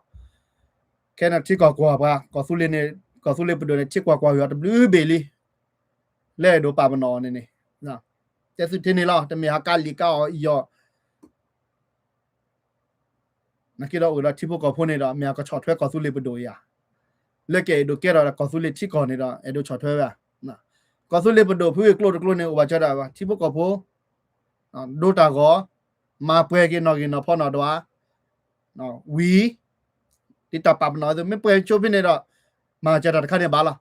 ခဲန့ၣ်ထံကီၢ်ကွၢ်ပှၤ ကီၢ်သူလ့ၤန့ၣ် ကီၢ်သူလ့ၤပဒိၣ်န့ၣ် ထံကီၢ်ကွၢ်ဂ့ၤအီၤတဘျုးဘ့ၣ်လံ, လၢအဲၣ်ဒိးပာ်ပနီၣ်အီၤန့ၣ်န့ၣ်, တဲသုထဲန့ၣ်လီၤ တမ့ၢ်ဟးကးလံာ်ကးအီၤအံၤအီၤ နာ်က့ဒီးအိၣ်ဒီးထံဖိကီၢ်ဖိန့ၣ်ဒီး မ့ၢ်အကဆီၣ်ထွဲကီၢ်သူလ့ၤပဒိၣ်ဧါ, လၢကအဲၣ်ဒိးကဲထီၣ်ဒီးကီၢ်သူလ့ၤထံကီၢ်န့ၣ်ဒီး အဲၣ်ဒိးဆီၣ်ထွဲဝဲဧါ, ကီၢ်သူလ့ၤပဒိၣ်ဖုဂ့ၢ်ကျိၤတကျိၤန့ၣ် အိၣ်ဘၣ်စၢၤဒၣ်ဘၣ် ထံဖိကီၢ်ဖိ ဒိတၢ်ဂီၤ, မၤပှဲၤက့ၤနီၣ်ဂံၢ်နီၣ်ဖီနီၣ်ဒွး, ဝံၤ ဒ်တၢ်ပာ်ပနီၣ်သု မ့ၢ်ပှဲၤဆိဖဲန့ၣ်ဒီး မၤစၢၤတၢ်တခါန့ၣ်ဘၣ်လီၤ.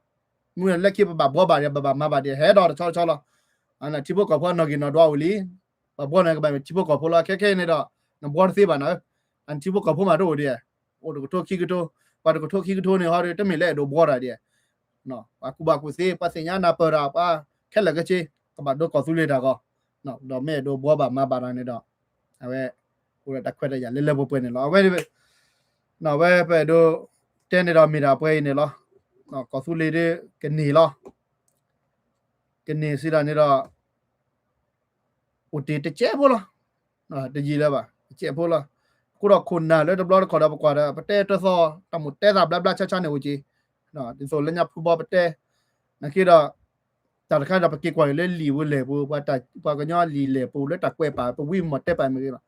မုၢ်လၢခံပဘၣ်ဘှီဘၣ်ဒံး ပဘၣ်မၤဘၣ်ဒံး ဟဲဒီးတဆီတဆီလီၤ. ထံဖိကီၢ်ဖိအနီၢ်ဂံၢ်နီၢ်ဒွးအိၣ်လံ, ပှၤဘှီန့ၣ်ကဘၣ်မ့ၢ်ထံဖိကီၢ်ဖိလီၤ. ခဲခဲအံၤန့ၣ်ဒီး နဘှီတသ့ဘၣ်နၤ, အထံဖိကီၢ်ဖိမးတအိၣ်ဒံး, အိၣ်တကထိခံကထိ, ပှၤတကထိခံကထိန့ၣ်ဟီဒီး တမ့ၢ်လၢအဲၣ်ဒိးဘှီတၢ်ဒံး ပှၤကူၣ်ဘၣ်ကူၣ်သ့ ပှၤသ့ၣ်ညါနၢ်ပၢၢ်တၢ် ပှၤခဲလၢာ်ခဲဆ့ ကဘၣ်ဒိကီၢ်သူလ့ၤတၢ်ဂီၢ်, ဒီးမ့ၢ်အဲၣ်ဒိးဘှီဘၣ်မၤဘၣ်တၢ်န့ၣ်ဒီး အဝဲ အိၣ်ဒီးတၢ်ခွဲးတၢ်ယာ်လၢလၢပှဲၤပှဲၤန့ၣ်လီၤ. အဝဲ အဝဲပအဲၣ်ဒိးတဲန့ၣ်ဒီးမ့ၢ်ဒၣ်ပှဲၤအံၤန့ၣ်လီၤ. ကီၢ်သူလ့ၤဒ်ကန့ၢ်လီၤ. ကန့ၢ်စံးဒၣ်န့ၣ်ဒီး အိၣ်တ့ၢ်တစဲးဖိလီၤ. တယံာ်လၢၤဘၣ် တစဲးဖိလီၤ. အဃိဒီးခိၣ်နၢ်လၢတဘျီတခီၣ်ဒီး ပကွၢ်ဒီး ပတဲတၢ်သီၣ် တၢ်မိၣ်တဲသးဘျါဘျါဆါဆါန့ၣ်အိၣ်က့ၤ, ဒ်သိးလၢညါဖုဘီပတဲ, နာ်က့ဒီး တၢ်တခါဒီး ပက့ၤကွၢ်က့ၤလၢလံာ်ပူၤလဲၢ်ပူၤ ပှၤကညီလံာ်လဲၢ်ပူၤလၢတၢ်ကွဲးပာ် ပဝံမီၢ်တဲပာ်မ့ၢ်ဂ့ၤလီၤ.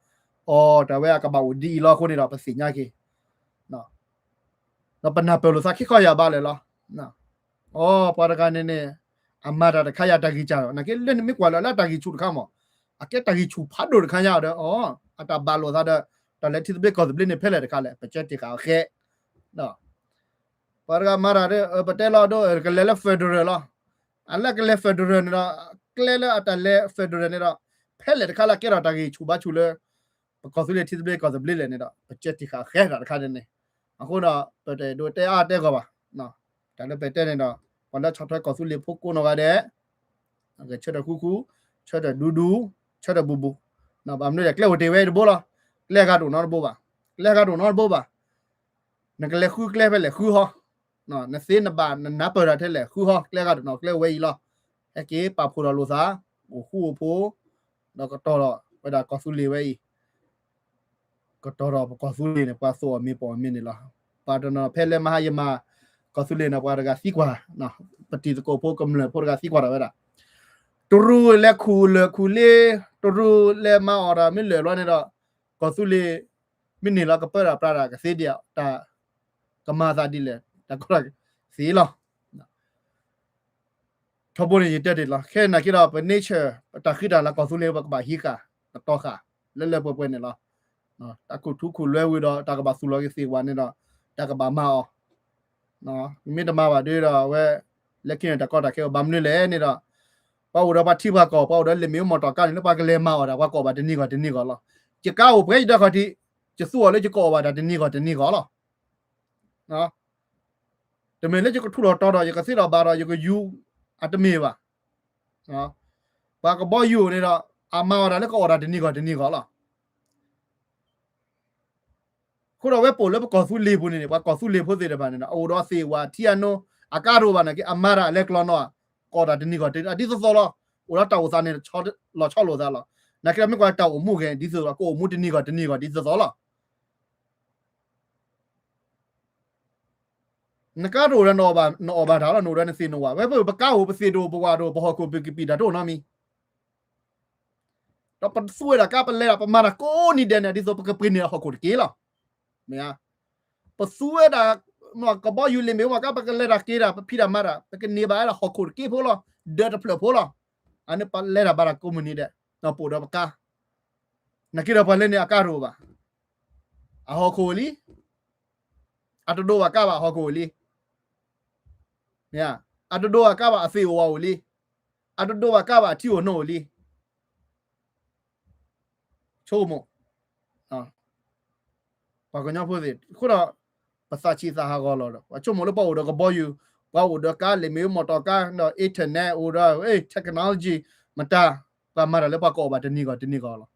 အိ တၢ်ဝဲအကဘၣ်အိၣ်ဒ်အံၤလီၤအဃိန့ၣ်ဒီး ပသ့ၣ်ညါက့ၤ ဒီးပနၢ်ပၢၢ်လိာ်သးခံခီယၢ်ဘးလၢာ်လီၤ. အိ ပှၤတဂၤန့ၣ်န့ၣ် အမၤတၢ်တခါယၢ်တၢ်ဂံၢ်စၢ်ဒီး နာ်က့လၢနမ့ၢ်ကွၢ်လၢအလၢအတၢ်ဂံၢ်ဆူၣ်တခါမး, အကဲတၢ်ဂံၢ်ဆူၣ်ဖးဒိၣ်တခါညါဒီး အိ အတၢ်ဘၣ်လိာ်သးဒီး တၢ်လဲၤထံသဘျ့ကီၢ်သဘျ့န့ၣ် ဖဲလဲၣ်တခါလဲၣ် ပကဲတ့ၢ်ဃာ်အီၤဃဲ ပှၤတဂၤမၤတၢ်ဒီး ပတဲလီၤဒိ ကလဲၤလၢ federal လီၤ. အလၢကလဲၤ federal န့ၣ်ဒီး ကျဲလၢအတၢ်လဲၤ federal န့ၣ်ဒီး ဖဲလဲၣ်တခါလၢကဲထီၣ်တၢ်ဂံၢ်ဆူၣ်ဘါဆူၣ်လၢ ပကီၢ်သူလ့ၤထံသဘျ့ကီၢ်သဘျ့လဲၣ်န့ၣ်ဒီး ပကဲတ့ၢ်ဃာ်အီၤဃဲတၢ်တခါန့ၣ်န့ၣ်, အဃိဒီး ပတအဲၣ်ဒိးတဲအါတဲဂီၢ်ဘၣ်. တၢ်လၢပတဲန့ၣ်ဒီး ပှၤလၢဆီၣ်ထွဲကီၢ်သူလ့ၤဖိကိးနီၢ်ဂၤဒဲး ဆၢထၢၣ်ဃူဃူ, ဆၢထၢၣ်ဒူဒူ, ဆၢထၢၣ်ဘူးဘူး, ဘၣ်မနုၤလဲၣ် ကျဲအိၣ်တ့ၢ်ဝဲအံၤတဘိလီၤ. ကျဲဂၤတအိၣ်နီတဘိဘၣ်. ကျဲဂၤတအိၣ်နီတဘိဘၣ်. နကလဲၤဃုကျဲဖဲလဲၣ်ဃုဟီ, နသ့နဘၣ်နနၢ်ပၢၢ်တၢ်ထဲလဲၣ်ဃုဟီ, ကျဲဂၤတအိၣ်နီ ကျဲဝဲအံၤလီၤ. ဟဲက့ၤပာ်ဖှိၣ်ဒီးလိာ်သး, အိၣ်ဃူအိၣ်ဖိး, ဒီးကတီၤဒီးဝဲဒၣ်ကီၢ်သူလ့ၤဝဲအံၤ ကတီၤဒီးပကီၢ်သူလ့ၤန့ၣ် ပှၤသိၣ်အီၤမ့ၤပိာ်အီၤမ့ၤန့ၣ်လီၤ. ပှၤတနီၤဖဲလၢမဟါယမၤ ကီၢ်သူလ့ၤန့ၣ် ပှၤတဂၤသံကွၢ်, ပတံၤသကိးဖိကမျၢၢ်ဖိတဂၤသံကွၢ်ဒီးဝဲဒၣ်, တရူးလဲၤခူၣ်လၢၢ်ခူၣ်လ့, တရူးလဲၤမၤအီၣ်တၢ်မ့ၢ်လၢာ်လီၤန့ၣ်ဒီး ကီၢ်သူလ့ၤ မ့ၢ်န့ၢ်လီၤကပၢတၢ်ပြးတၢ်ကသ့ဒံး တၢ်ကမၤသးဒ်လဲၣ် တၢ်ကီတၢ်ကသ့လီၤ. ထီဘိန့ၣ်ယတဲတ့ၢ်လီၤ. ခဲနာ်က့ဒီး ပ nature ပတၢ်ဃံတၢ်လၤကီၢ်သူလ့ၤ ပကဘၣ်ဟံးဃာ် ကတီၤဃာ် လၢလၢပှဲၤပှဲၤန့ၣ်လီၤ. တၢ်ခူၣ်ထူခူၣ်လွဲဝံၤဒီး တၢ်ကဘၣ်သူၣ်လီၤက့ၤသ့ၣ်ဝဲန့ၣ်ဒီး တၢ်ကဘၣ်မၤအီၤ, မ့တမၤဘၣ်ဒီး အဝဲ လၢခံန့ၣ်တၢ်ကီတၢ်ခဲအိၣ် ဘၣ်မနုၤလဲၣ်န့ၣ်ဒီး ပှၤအိၣ်ဒီးပှၤထံပှၤကီၢ် ပှၤအိၣ်ဒီးလ့ၣ်မ့ၣ်အူမီၢ်တီၢ်ကါန့ၣ် လၢပှၤကလဲၤမၤအီၣ်တၢ် ပှၤကအီၣ်ဘၣ်တနံၤဂီၢ်တနံၤဂီၢ်လီၤ. ယကါအိၣ်ပှဲၤယဒၢခီၣ်ထံး ယသူအီၤလၢယကအီၣ်ဘၣ်တၢ်တနံၤဂီၢ်တနံၤဂီၢ်လီၤ. တမ့ၢ်လၢယကထူၣ်ထီၣ်တီၤထီၣ် ယကသ့ထီၣ်ဘၣ်ထီၣ် ယကယူၤ အတမ့ၢ်ဘၣ်. ပှၤကဘီယူၤန့ၣ်ဒီး အမၤအီၣ်တၢ်လၢကအီၣ်တၢ်တနံၤဂီၢ်တနံၤဂီၢ်လီၤ. အဃိဒီးဝဲပအိၣ်လၢပကီၢ်သူလ့ၤပူၤန့ၣ်န့ၣ် ပှၤကီၢ်သူလ့ၤဖိသ့ၣ်တဖၣ်န့ၣ်ဒီး အအိၣ်ဒီးအသ့ၣ်ဝဲထံအနိ အကါတအိၣ်ဘၣ်နာ်က့ အမၤတၢ်အလဲကျီနီၤ ကအီၣ်တၢ်တနံၤဂီၢ်တနံၤ ဒ်သိးသိးလီၤ. အိၣ်ဒီးတၢ်အိၣ်သးန့ၣ် လီၤဆီလိာ်သးလီၤ. နာ်က့ဒီးမ့ၢ်ကွၢ်တၢ်အိၣ်မူဂ့ၤ ဒ်သိးလီၤ ကအိၣ်မူတနံၤဂီၢ်တနံၤဂီၢ်ဒ်သိးသိးလီၤ. နကါတအိၣ်ဒီး နအီၣ်ဘၣ်တၢ်လီၤ နအိၣ်ဒီးနသ့ၣ်နဝၣ် ဝဲပကါအိၣ် ပသ့ၣ်တအိၣ် ပဝၣ်တအိၣ် ပဟီၣ်ခိၣ်ပကပံာ်တၢ်တအိၣ်နီတမံၤ ဒီးပသူဝဲဒၣ်ကါ ပလဲၤဒၣ် ပမၤတၢ်ကိးနံၤဒဲးန့ၣ် ဒ်သိးပကပှ့ၤန့ၢ်အဟီၣ်ခိၣ်တက့ၢ်လီၤ. မ့ၢ်ဧါ. ပသူဝဲဒၣ် ကဘီယူၤလ့ၣ်မ့ၣ်အူမီၢ်ကါ ပကလဲၤတၢ်က့ၤတၢ် ပဖံးတၢ်မၤတၢ် ပကန့ၢ်ဘၣ်ဝဲဒၣ်ဟီၣ်ခိၣ်တက့ၢ်ဖိလီၤ. ဒၢးတဖျၢၣ်ဖိလီၤ. အန့ၣ်ပလဲၤတၢ်ဘၣ်တၢ်ကိးမုၢ်နံၤဒဲး ပအိၣ်ဒီးပကါ နာ်က့ဒီးပှၤလၢန့ၣ်အကါတအိၣ်ဘၣ်. အဟီၣ်ခိၣ်အိၣ်လံ. အတဒိးဘၣ်ကါဘၣ် အဟီၣ်ခိၣ်အိၣ်လံ. မ့ၢ်ဧါ. အတဒိးဘၣ်ကါဘၣ် အသ့ၣ်အိၣ်ဝၣ်အိၣ်လံ. အတဒိးဘၣ်ကါဘၣ် အထံအိၣ်နိအိၣ်လံ. ဆိကမိၣ် ပှၤကညီဖိသ့ၣ် အဃိဒီး ပသးဆံးသးဟးဂီၤလီၤဒီး ပှၤဆိကမိၣ်လၢပှၤအိၣ်ဒီးကဘီယူၤ ပှၤအိၣ်ဒီးကါလ့ၣ်မ့ၣ်အူမီၢ်တီၢ်ကါဒီး internet အိၣ်ဒီး technology မတၤ ပှၤမၤတၢ်လၢပှၤကအိၣ်ဘၣ်တနံၤဂီၢ်တနံၤဂီၢ်လီၤ.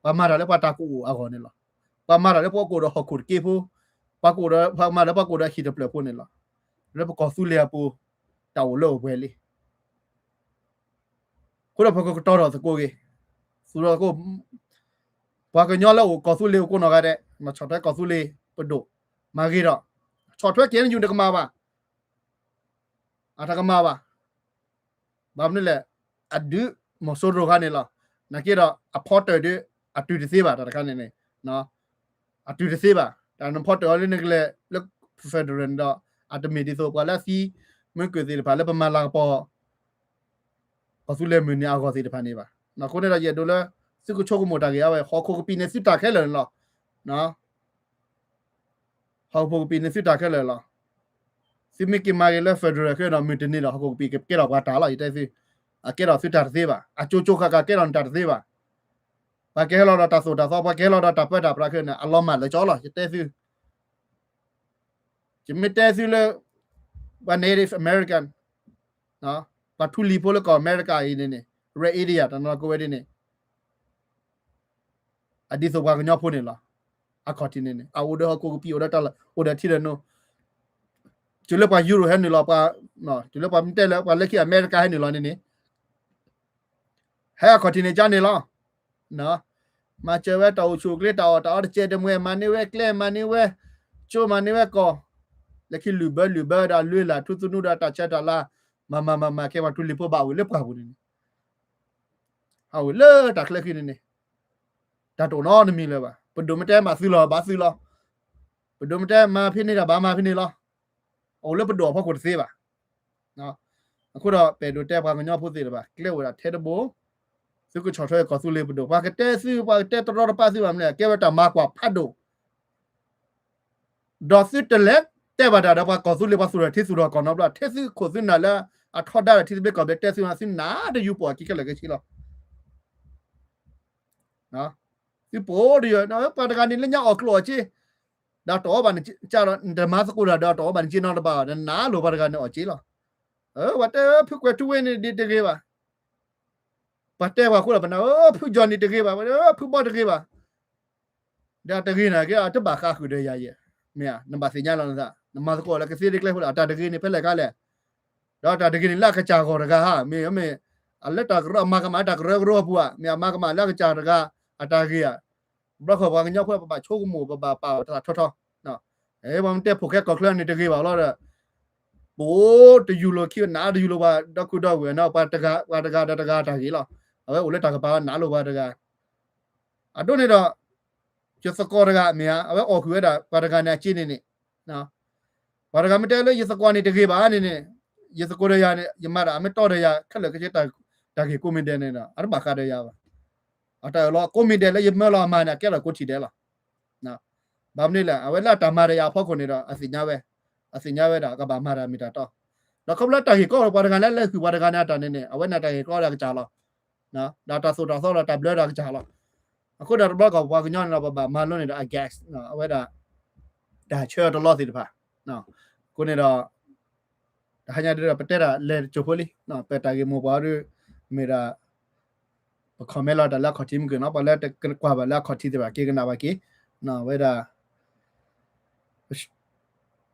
ပှၤမၤတၢ်လၢပှၤတၢ်ကအိၣ်အဂီၢ်န့ၣ်လီၤ. ပှၤမၤတၢ်လၢပှၤကအိၣ်ဒီးဟီၣ်ခိၣ်တက့ၢ်ဖိ, ပှၤကအိၣ်ဒီး ပှၤမၤလၢပှၤကအိၣ်ဒီးဟံၣ်တဖျၢၣ်ဖိန့ၣ်လီၤ. လၢပကီၢ်သူလ့ၤအပူၤ တၢ်အိၣ်လၢအိၣ်ပှဲၤလံ. အဃိဒီးပကကတီၤထီၣ်သကိးက့ၤ, သူၣ်ထီၣ်သကိး, ပှၤကညီလၢအိၣ်ကီၢ်သူလ့ၤအိၣ်ကိးနီၢ်ဂၤဒဲး, ဆီၣ်ထွဲကီၢ်သူလ့ၤပဒိၣ်, မၤဂ့ၤဒီး, ဆီၣ်ထွဲ K N U တကမၣ်ဘၣ်, အတကမၣ်ဘၣ်. ဘၣ်မနုၤလဲၣ်, အဒုးမီၤစိရိၤခါန့ၣ်လီၤ. နာ်က့ဒီး အဖီတၢၢ်ဒီး အတုၤတသ့ဘၣ် တၢ်တခါန့ၣ်န့ၣ် အတုၤတသ့ဘၣ်. တၢ်နဖီတၢၢ်အီၤလၢနကလဲၤလၢ federal န့ၣ်ဒီး အတမ့ၢ်ဒ်သိးပှၤလၢအသံမုၢ်ကၢၢ်သ့ၣ်တဖၣ်လၢပမၤလၤကပီၤ ကီၢ်သူလ့ၤမုၢ်နံၤအဂီၢ်သ့ၣ်တဖၣ်န့ၣ်ဘၣ်. အဃိန့ၣ်ဒီးယအဲၣ်ဒိးလၢ သုကဆိကမိၣ်တၢ်ဂ့ၢ်အဝဲ ဟီၣ်ခိၣ်ကပံာ်န့ၢ်သုတၢ်ခဲလၢာ်န့ၣ်လီၤ. ဟီၣ်ခိၣ်ကပံာ်န့ၢ်သုတၢ်ခဲလၢာ်လီၤ. သုမ့ၢ်က့ၤမၤက့ၤလၢ federal ခဲဒီး မုၢ်တနံၤဒီး ဟီၣ်ခိၣ်ကပံာ်ကကဲထီၣ်ပှၤတၢ်လီၤ ယတဲသု, အကဲထီၣ်သုတၢ်တသ့ဘၣ်, အကၠိကၠိဃၣ်ဃၣ်ကဲထီၣ်နတၢ်တသ့ဘၣ်, ပှၤကဟဲလီၤဒီးတၢ်သိၣ်တၢ်သီ ပှၤကဟဲလီၤဒီးတၢ်ပၢတၢ်ပြးခဲန့ၣ် အလီၤမၢ်လၢာ်ကၠီလီၤ ယတဲသု, ယမ့ၢ်တဲသုလၢ ပှၤ Native American ပှၤထူလံၤဖိလၢကီၢ်အမဲရကၤအံၤန့ၣ် Red Indian တနီၤကဝဲဒ်န့ၣ် အဒ်သိးပှၤကညီဖိန့ၣ်လီၤ. အခီၣ်ထံးန့ၣ်န့ၣ် အအိၣ်ဒီးဟီၣ်ခိၣ်ကပံာ် အိၣ်ဒီးတၢ်လီၢ် အိၣ်ဒီးထံဒီးနိ, တုၤလၢပှၤယူရိၣ်ဟဲနုာ်လီၤ, တုၤလၢပှၤတဲလၢပှၤလၢခံအမဲရကၤဟဲနုာ်လီၤန့ၣ်န့ၣ် ဟဲအခီၣ်ထံးန့ၣ်ကန့ၣ်လီၤ. မၤစၢၤဝဲတၢ်အိၣ်ဆူၣ်အိၣ်ချ့ တၢ်အီၣ်တၢ်အီတစဲးတမှဲၤ မၤန့ၢ်ဝဲကျဲ မၤန့ၢ်ဝဲကၠိ မၤန့ၢ်ဝဲကီၢ်, လၢခံလုၢ်ဘၢလုၢ်ဘၢဒီးလွံၢ်လၢ်ထူသနူဒီးတၢ်ဆဲးတၢ်လၤ, မၤမၤမၤမၤ ကဲပှၤထူလံၤဖိဘၣ်ဝံၤလၢပှၢ်ပူၤန့ၣ်န့ၣ် ဟးဝံၤလၢတၢ်ချၢခံန့ၣ်န့ၣ် တၢ်တအိၣ်နီတမံၤလၢၤဘၣ်. ပဒိၣ်မ့ၢ်တဲမၤသုလီၤ ဘၣ်သုလီၤ. ပဒိၣ်မ့ၢ်တဲမၤဖဲန့ၣ်ဒီးဘၣ်မၤဖဲန့ၣ်လီၤ. အိၣ်လၢပဒိၣ်အဖီခိၣ်တသ့ဘၣ်. အဃိဒီးပအဲၣ်ဒိးတဲပှၤကညီဖိသ့ၣ်တဖၣ် ကျဲအိၣ်ဒၣ်ထဲတဘိ, သုကဆီၣ်ထွဲကီၢ်သူလ့ၤပဒိၣ် ပှၤကတဲသု ပှၤကတဲတရီတပါသုဘၣ်မနုၤလဲၣ် ကဲဝဲတၢ်မၤကွၢ်ဖးဒိၣ် ဒီးသုတလဲၤတဲဘၣ်တၢ်ဒီးပှၤကီၢ်သူလ့ၤ ပှၤသူၣ်ထီၣ်ထံသူၣ်ထီၣ်ကီၢ်နီတဘျီ ထဲသုခိၣ်သုနၢ်လၢအထီဒါဒီးထံသဘျ့ကီၢ်သဘျ့တဲသု သုနၢ်တယူၤပိာ်အခံခဲလၢာ်ခဲဆ့လီၤ. သုပိာ်တယၢ် ပှၤတဂၤန့ၣ်လၢညါအီၣ်ကျိၣ်အီၣ်စ့ ဒီးတအီၣ်ဘၣ်နကဒီး နတမၤသကိးတၢ်ဒီး တအီၣ်ဘၣ်နက့နီတဘၣ် နနၢ်လိာ်ပှၤတဂၤန့ၣ်အီၣ်စ့လီၤ. ပှၤတဲဖုကွဲၤထူဝ့န့ၣ်ဒ်တဂ့ၤဘၣ်. ပှၤတဲပှၤဃိဒီးပနၢ် ဖုကၠီန့ၣ်တဂ့ၤဘၣ် ဖုဘီတဂ့ၤဘၣ် ဒီးတဂ့ၤန့ၣ်က့ တဘၣ်ဃးဃုာ်ဒီးယၤယဲၢ်, မ့ၢ်ဧါ နဘၣ်သ့ၣ်ညါလီၤနသး နမၤသကိးလၢကသ့ဒ်ကျဲဖိလၢအတၢ်တဂ့ၤန့ၣ် ဖဲလဲၣ်ခါလဲၣ်, ဒီးတၢ်တဂ့ၤန့ၣ်လၢအကစၢ်ဂီၢ်တဂၤဧါ မ့ၢ်မ့ၢ် အလၢတၢ်ကရၢအမၤကမၣ်တၢ်ကရၢကရိအပူၤဧါ မ့ၢ်အမၤကမၣ်လၢအကစၢ်တဂၤအတၢ်ဂ့ၤဧါ, ဘျီခီပှၤကညီဖိပဘၣ်ဆိကမိၣ် ပဘၣ်ပာ်အီၤတၢ်ထီထီ ပှၤမ့ၢ်တဲဖိၣ်ဃဲကီၢ်ချၢန့ၣ်တဂ့ၤဘၣ်လီၤဒီး ပအိၣ်တယူၤလိာ်ခံ နးတယူၤလိာ်ပှၤဒီခုဒီဝဲၢ်နီၤ ပှၤတဂၤဒီးတဂၤတၢ်ဂ့ၤလီၤ. အဝဲအိၣ်လၢတၢ်ကပၤနးလိာ်ပှၤတဂၤ အဒိန့ၣ်ဒီး ယသကိးတဂၤမ့ၢ်ဧါ အဝဲအီၣ်ဃုာ်ဝဲဒၣ် ပှၤတဂၤန့ၣ်အစ့န့ၣ်န့ၣ် ပှၤတဂၤမ့ၢ်တဲလၢယသကိးန့ၣ်တဂ့ၤဘၣ်န့ၣ်န့ၣ် ယသကိးဒီးယၤန့ၣ် ယမၤတၢ်အမ့ၢ်တီဒီးယၤ ခဲလၢာ်ခဲဆ့ တၢ်ဂ့ၢ်ကိးမံၤဒဲးန့ၣ်ဒီး အတဘၣ်ဃးဒီးယၤဘၣ်. အတၢ်အၢၣ်လီၤကိးမံၤဒဲးလၢယမၢလီၤအမၤန့ၣ် အကဲထီၣ်ကိးထံၣ်ဒဲးလီၤ. ဘၣ်မနုၤလဲၣ် အဝဲလၢအတၢ်မၤဒီးယၤအဖီခိၣ်န့ၣ်ဒီး အသ့ၣ်ညါဝဲ အသ့ၣ်ညါဝဲဒၣ်ကဘၣ်မၤတၢ်မ့ၢ်တၢ်တီ ဒီးခီဖျိတၢ်ဂ့ၢ်ကီဒီးပှၤတဂၤလၢလဲၤဃုာ်ပှၤတဂၤန့ၣ်အတၢ်န့ၣ်န့ၣ် အဝဲန့ၣ်တၢ်ဂ့ၢ်ကီဒီးအကစၢ်လီၤ. ဒီးတၢ်သိၣ်တၢ်သီဒီးတၢ်ဘျၢဒီးအကစၢ်လီၤ. အဃိဒီးတဘျီကီၢ်ပှၤကညီန့ၣ်ဒီး ပဘၣ်မၤလိန့ၣ်ဒီး အ gas အဝဲဒၣ် တၢ်ဆၢတလီသ့ၣ်တဖၣ် အဃိန့ၣ်ဒီး တဟါညါဒ်ဒီး ပတဲတၢ်လဲၤတစိၢ်ဖိလံ ပတၢ်ဂ့ၢ်မိၢ်ပှၢ်ဒ် မ့ၢ်ဒၣ် ပ comment လီၤတၢ်လၢအခီၣ်ထံးမုၢ်က့ၤနီၤ ပှၤလၢတကွၢ်ဘၣ်လၢအခီၣ်ထံးသ့ၣ်တဖၣ် က့ၤကနၣ်ဘၣ်က့ၤ ဝဲဒၣ်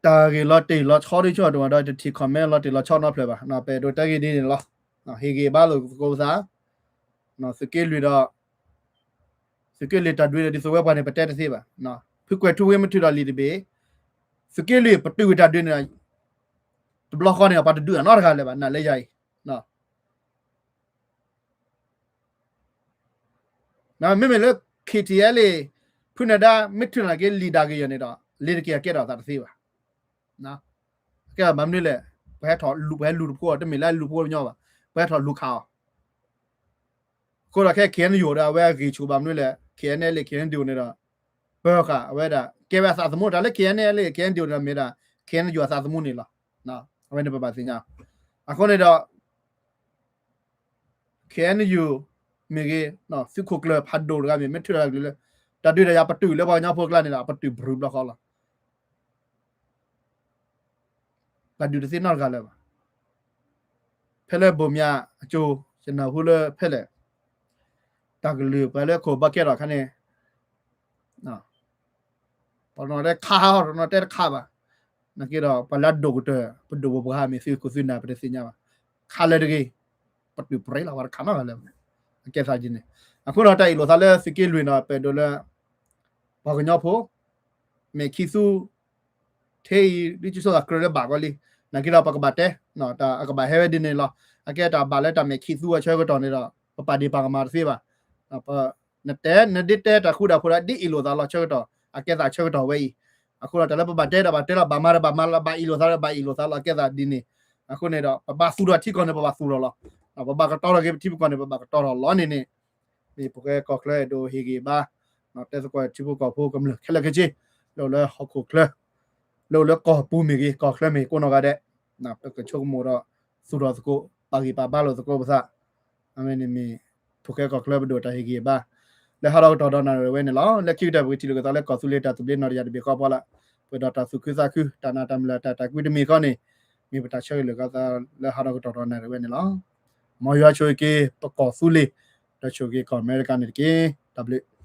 တၢ်ဂ့ၢ်လီၤတံၢ်လီၤဆီဒ်ဆိတမးဒီး တထံၣ် comment လီၤတံၢ်လီၤဆီနီတဖျၢၣ်ဘၣ် ပအဲၣ်ဒိးတဲဂ့ၢ်ဒ်န့ၣ်လီၤ. ဟ့ၣ်ဂ့ၤဘါလိာ်သကိးပသး သုးက့လွံၢ်ဒီး သုးက့လွံၢ်တၢ်ဒုးဒီးဒ်သိးဝဲပှၤန့ၣ် ပတဲတသ့ဘၣ်. ဖုကွဲၤထူဝ့မ့ၢ်ထုးဒီးလံာ်တဘ့ၣ် သုးက့လွံၢ်ပတုာ်ဝဲတၢ်ဒုးန့ၣ်ဒီး တဘျီဃီန့ၣ် ပှၤတဒုးအနီတဂၤလၢၤဘၣ် နာ်လၢယၤအံၤ မ့မ့ၢ်လၢ KTLA ဖုနဒါ မ့ၢ်ထုးနၤက့ၤလံာ်ဒၣ်ကယီၤန့ၣ်ဒီး လ့ၤတက့ၤအကဲထီၣ်သးတသ့ဘၣ်. ကဲဘၣ်မနုၤလဲၣ် ပဟဲထီၣ်လူၤ ပဟဲလူၤတဖိအီၤ တမ့ၢ်လၢလူၤဖိညီဘၣ် ပဟဲထီၣ်လူၤခးအီၤ အဃိဒီးခဲ KNU ဒီးအဝဲအဂ့ၢ်ဆူၣ်ဘၣ်မနုၤလဲၣ် KNLA KNDO န့ၣ်ဒီး ပၢၤဃာ်အဝဲဒၣ် ကဲဝဲအသးသမူတၢ်လၢ KNLA KNDO န့ၣ်ဒီးမ့ၢ်ဒၣ် KNU အသးသမူန့ၣ်လီၤ. အဝဲန့ၣ်ပဘၣ်သ့ၣ်ညါ အဃိန့ၣ်ဒီး KNU မ့ၢ်ဂ့ၤ သုးခိၣ်ကျၢၢ်ဖးဒိၣ်တဂၤမ့ၢ် မ့ၢ်ထုးတၢ်ကလုၢ်လၢ တၢ်ဒုးတၢ်ယၤပတုာ်လၢပှၤကညီဖိအကျါန့ၣ်ဒီး ပတုာ်ဘြူၤဘျီဃီလီၤ. ပှၤဒုးတသ့နီတဂၤလၢၤဘၣ်. ဖဲလၢဘိၣ်မၠးအကၠိ ယနၢ်ဟူလၢဖဲလဲၣ် တၢ်ကလုၢ်ပှၤလၢခိၣ်ဘီကဲထီၣ်အခါန့ၣ် ပှၤနီၢ်တဲခးဟီ ပှၤနီၢ်တဲတခးဘၣ်. နာ်က့ဒီး ပှၤလၢအဒိၣ်ကတၢၢ် ပဒိၣ်ပပှၢ်မ့ၢ်သုးခိၣ်သုးနၢ် ပတသ့ၣ်ညါဘၣ်. ခးလၢတဂ့ၤ ပတုာ်ပြဲလီၤ ပှၤတခးနီတဂၤလၢၤဘၣ်. အကဲသးဒ်န့ၣ် အဃိဒီးတၢ်အ့ၣ်လိာ်သးလၢသုးက့လွံၢ်န့ၣ် ပအဲၣ်ဒိးလၢ ပှၤကညီဖိ မဲာ်ခံသူ ထဲအံၤ ဒ်ကၠိစီၤကရၢလၢဘၣ်ကီလံ. နာ်က့ဒီးပကဘၣ်တဲ အကဘၣ်ဟဲဝဲဒ်န့ၣ်လီၤ. အကဲတၢ်ဘၣ်လၢတၢ်မဲာ်ခံသူအဆၢကတီၢ်န့ၣ်ဒီး ပပာ်ဒ့ၣ်ပာ်ကမၣ်တသ့ဘၣ်. နတဲ နဒ်တဲတၢ်ဃူတၢ်ဖိးဒီး ဒ်အ့ၣ်လိာ်သးလီၤဆၢကတီၢ် အကဲသးဆၢကတီၢ်ဝဲအံၤ. အဃိဒီးတၢ်လၢပဘၣ်တဲဒီးဘၣ်တဲလီၤ ဘၣ်မၤဒီးဘၣ်မၤလီၤ ဘၣ်အ့ၣ်လိာ်သးဒီးဘၣ်အ့ၣ်လိာ်သးလီၤ အကဲသးဒ်န့ၣ်. အဃိန့ၣ်ဒီး ပဘၣ်သူၣ်ထီၣ်ထံကီၢ်န့ၣ် ပဘၣ်သူၣ်ထီၣ်လီၤ. ပဘၣ်ကတီၤထီၣ်က့ၤပထံပကီၢ်န့ၣ် ပဘၣ်ကတီၤထီၣ်လီၤန့ၣ်န့ၣ် မ့ၢ်ပကဲကီၢ်ချၢအဲၣ်ဒိးဟ့ၣ်ဂံၢ်ဘါ တဲသကိးထံဖိကီၢ်ဖိကမျၢၢ်ခဲလၢာ်ခဲဆ့ လၢလၢဟီၣ်ခိၣ်ချၢ လၢအိၣ်လၢကီၢ်ပူၤမ့ၢ်ဂ့ၤ ကီၢ်ချၢမ့ၢ်ဂ့ၤ ကိးနီၢ်ဂၤဒဲး ပကဆိကမိၣ်ဒီး သူၣ်ထီၣ်သကိး ပာ်ဂံၢ်ပာ်ဘါလိာ်သကိးပသး အဝဲန့ၣ်မ့ၢ် ဖိၣ်ဃဲကီၢ်ချၢပဒိၣ်တၢ်ဟ့ၣ်ဂံၢ်ဘါ လၢဟးထီၣ်ကတီၢ်ဒီးနၣ်ရံၣ်ဝဲန့ၣ်လီၤ. လၢခံကတၢၢ်ပကထံၣ်လိာ်က့ၤသးလၢကီၢ်သူလ့ၤတၢ်သဘျ့နီၣ်တယၢ်တဘ့ၣ်ဃီပှၤလၢ ပှဲၤဒီးတၢ်သူၣ်ခုသးခု တၢ်နာ်တၢ်မုၢ်လၢ်တၢ်တၢ်ကွံတမံၤဃီန့ၣ် မ့ၢ်ပတၢ်ဆၢဂ့ၤလိာ်က့ၤသးလၢဟးထီၣ်ကတီၢ်ဒီးနၣ်ရံၣ်ဝဲန့ၣ်လီၤ. မ်ယွၤဆိၣ်ဂ့ၤက့ၤပကီၢ်သူလ့ၤ ဒီးဆိၣ်ဂ့ၤက့ၤကီၢ်အမဲရကၤန့ၣ်တက့ၢ်. တၢ်ဘျုး